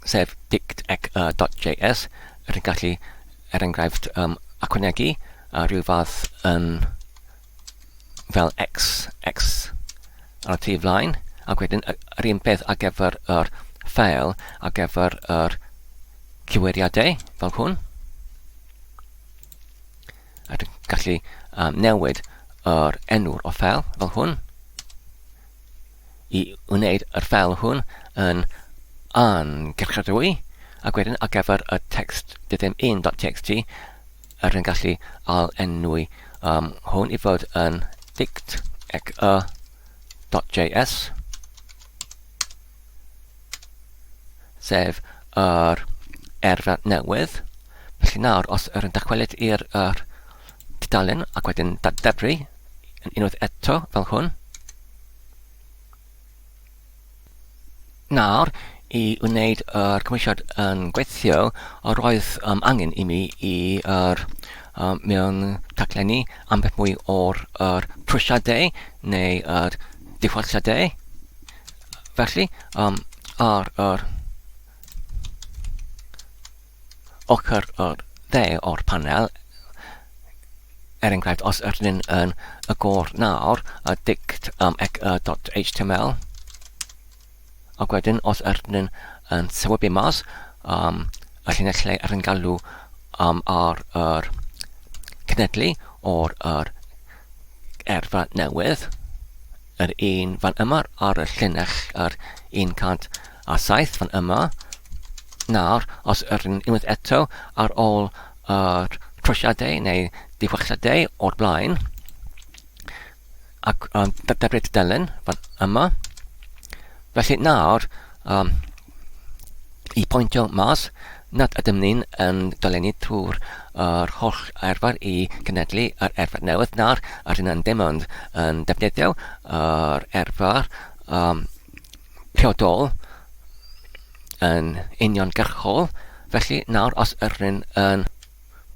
sef dict.js, rydyn gallu, er enghraifft, um, ychwanegu uh, rhyw fath yn fel x, x ar y tu flaen, ac wedyn yr un peth ar gyfer yr ffeil, ar gyfer yr cywiriadau, fel hwn. A dwi'n gallu um, newid yr enw'r o ffeil, fel hwn. I wneud yr ffeil hwn yn angyrchadwy, ac wedyn ar gyfer y text dydym 1.txt, yr yn gallu ail enwi um, hwn i fod yn dict ec y .js, sef yr erfa newydd. Felly nawr, os yr yn dychwelyd i'r er tudalen ac wedyn dadfru yn unwaith eto fel hwn. Nawr, i wneud yr cymwysiad yn gweithio, roedd um, angen i mi i yr, um, mewn taclenni ambell mwy o'r yr trwysiadau neu yr diffolliadau. Felly, um, ar yr ochr yr dde o'r panel, Er enghraifft, os ydyn ni'n yn y gor nawr, y dict um, ec.html, ac wedyn os ydyn ni'n yn sylwebu mas um, y llinell lle ar yn galw um, ar yr cenedlu o'r yr erfa newydd, yr un fan yma ar y llinell yr 107 fan yma. Nawr, os ydyn unwaith eto ar ôl yr trosiadau neu diffwylliadau o'r blaen, ac um, debyd tudalen fan yma. Felly nawr, um, i pwyntio mas nad ydym ni'n yn dolenni trwy'r yr holl arfer i genedlu yr erfer newydd nawr, a rydyn yn dim ond yn defnyddio yr erfer um, priodol yn uniongyrchol. Felly nawr os ydyn yn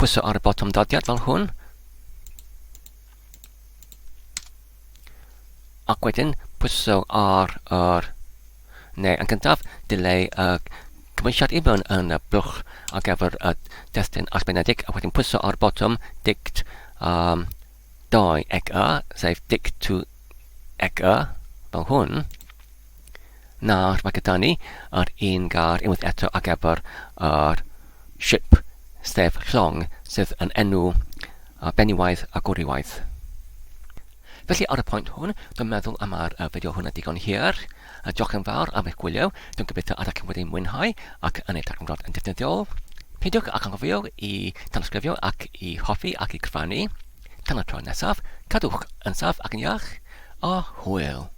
pwyso ar y botwm dodiad fel hwn, ac wedyn pwyso ar yr neu yn gyntaf dileu y cymwysiad i mewn yn y blwch ar gyfer y testun arbenedig a wedyn pwyso ar botwm dict um, 2 ec y, sef dict 2 ec y, fel hwn. Nawr mae gyda ni yr un gair unwaith eto ar gyfer yr ship, sef llong, sydd yn enw benywaidd a gwrywaidd. Felly ar y pwynt hwn, dwi'n meddwl y mae'r fideo hwn yn digon hir. Diolch yn fawr am eich gwylio, dwi'n gobeithio ydych chi wedi mwynhau ac yn ei darganfod yn defnyddiol. Peidiwch ag anghofio i tanysgrifio ac i hoffi ac i cyfrannu. Tan y tro nesaf, cadwch yn saff ac yn iach, a hwyl!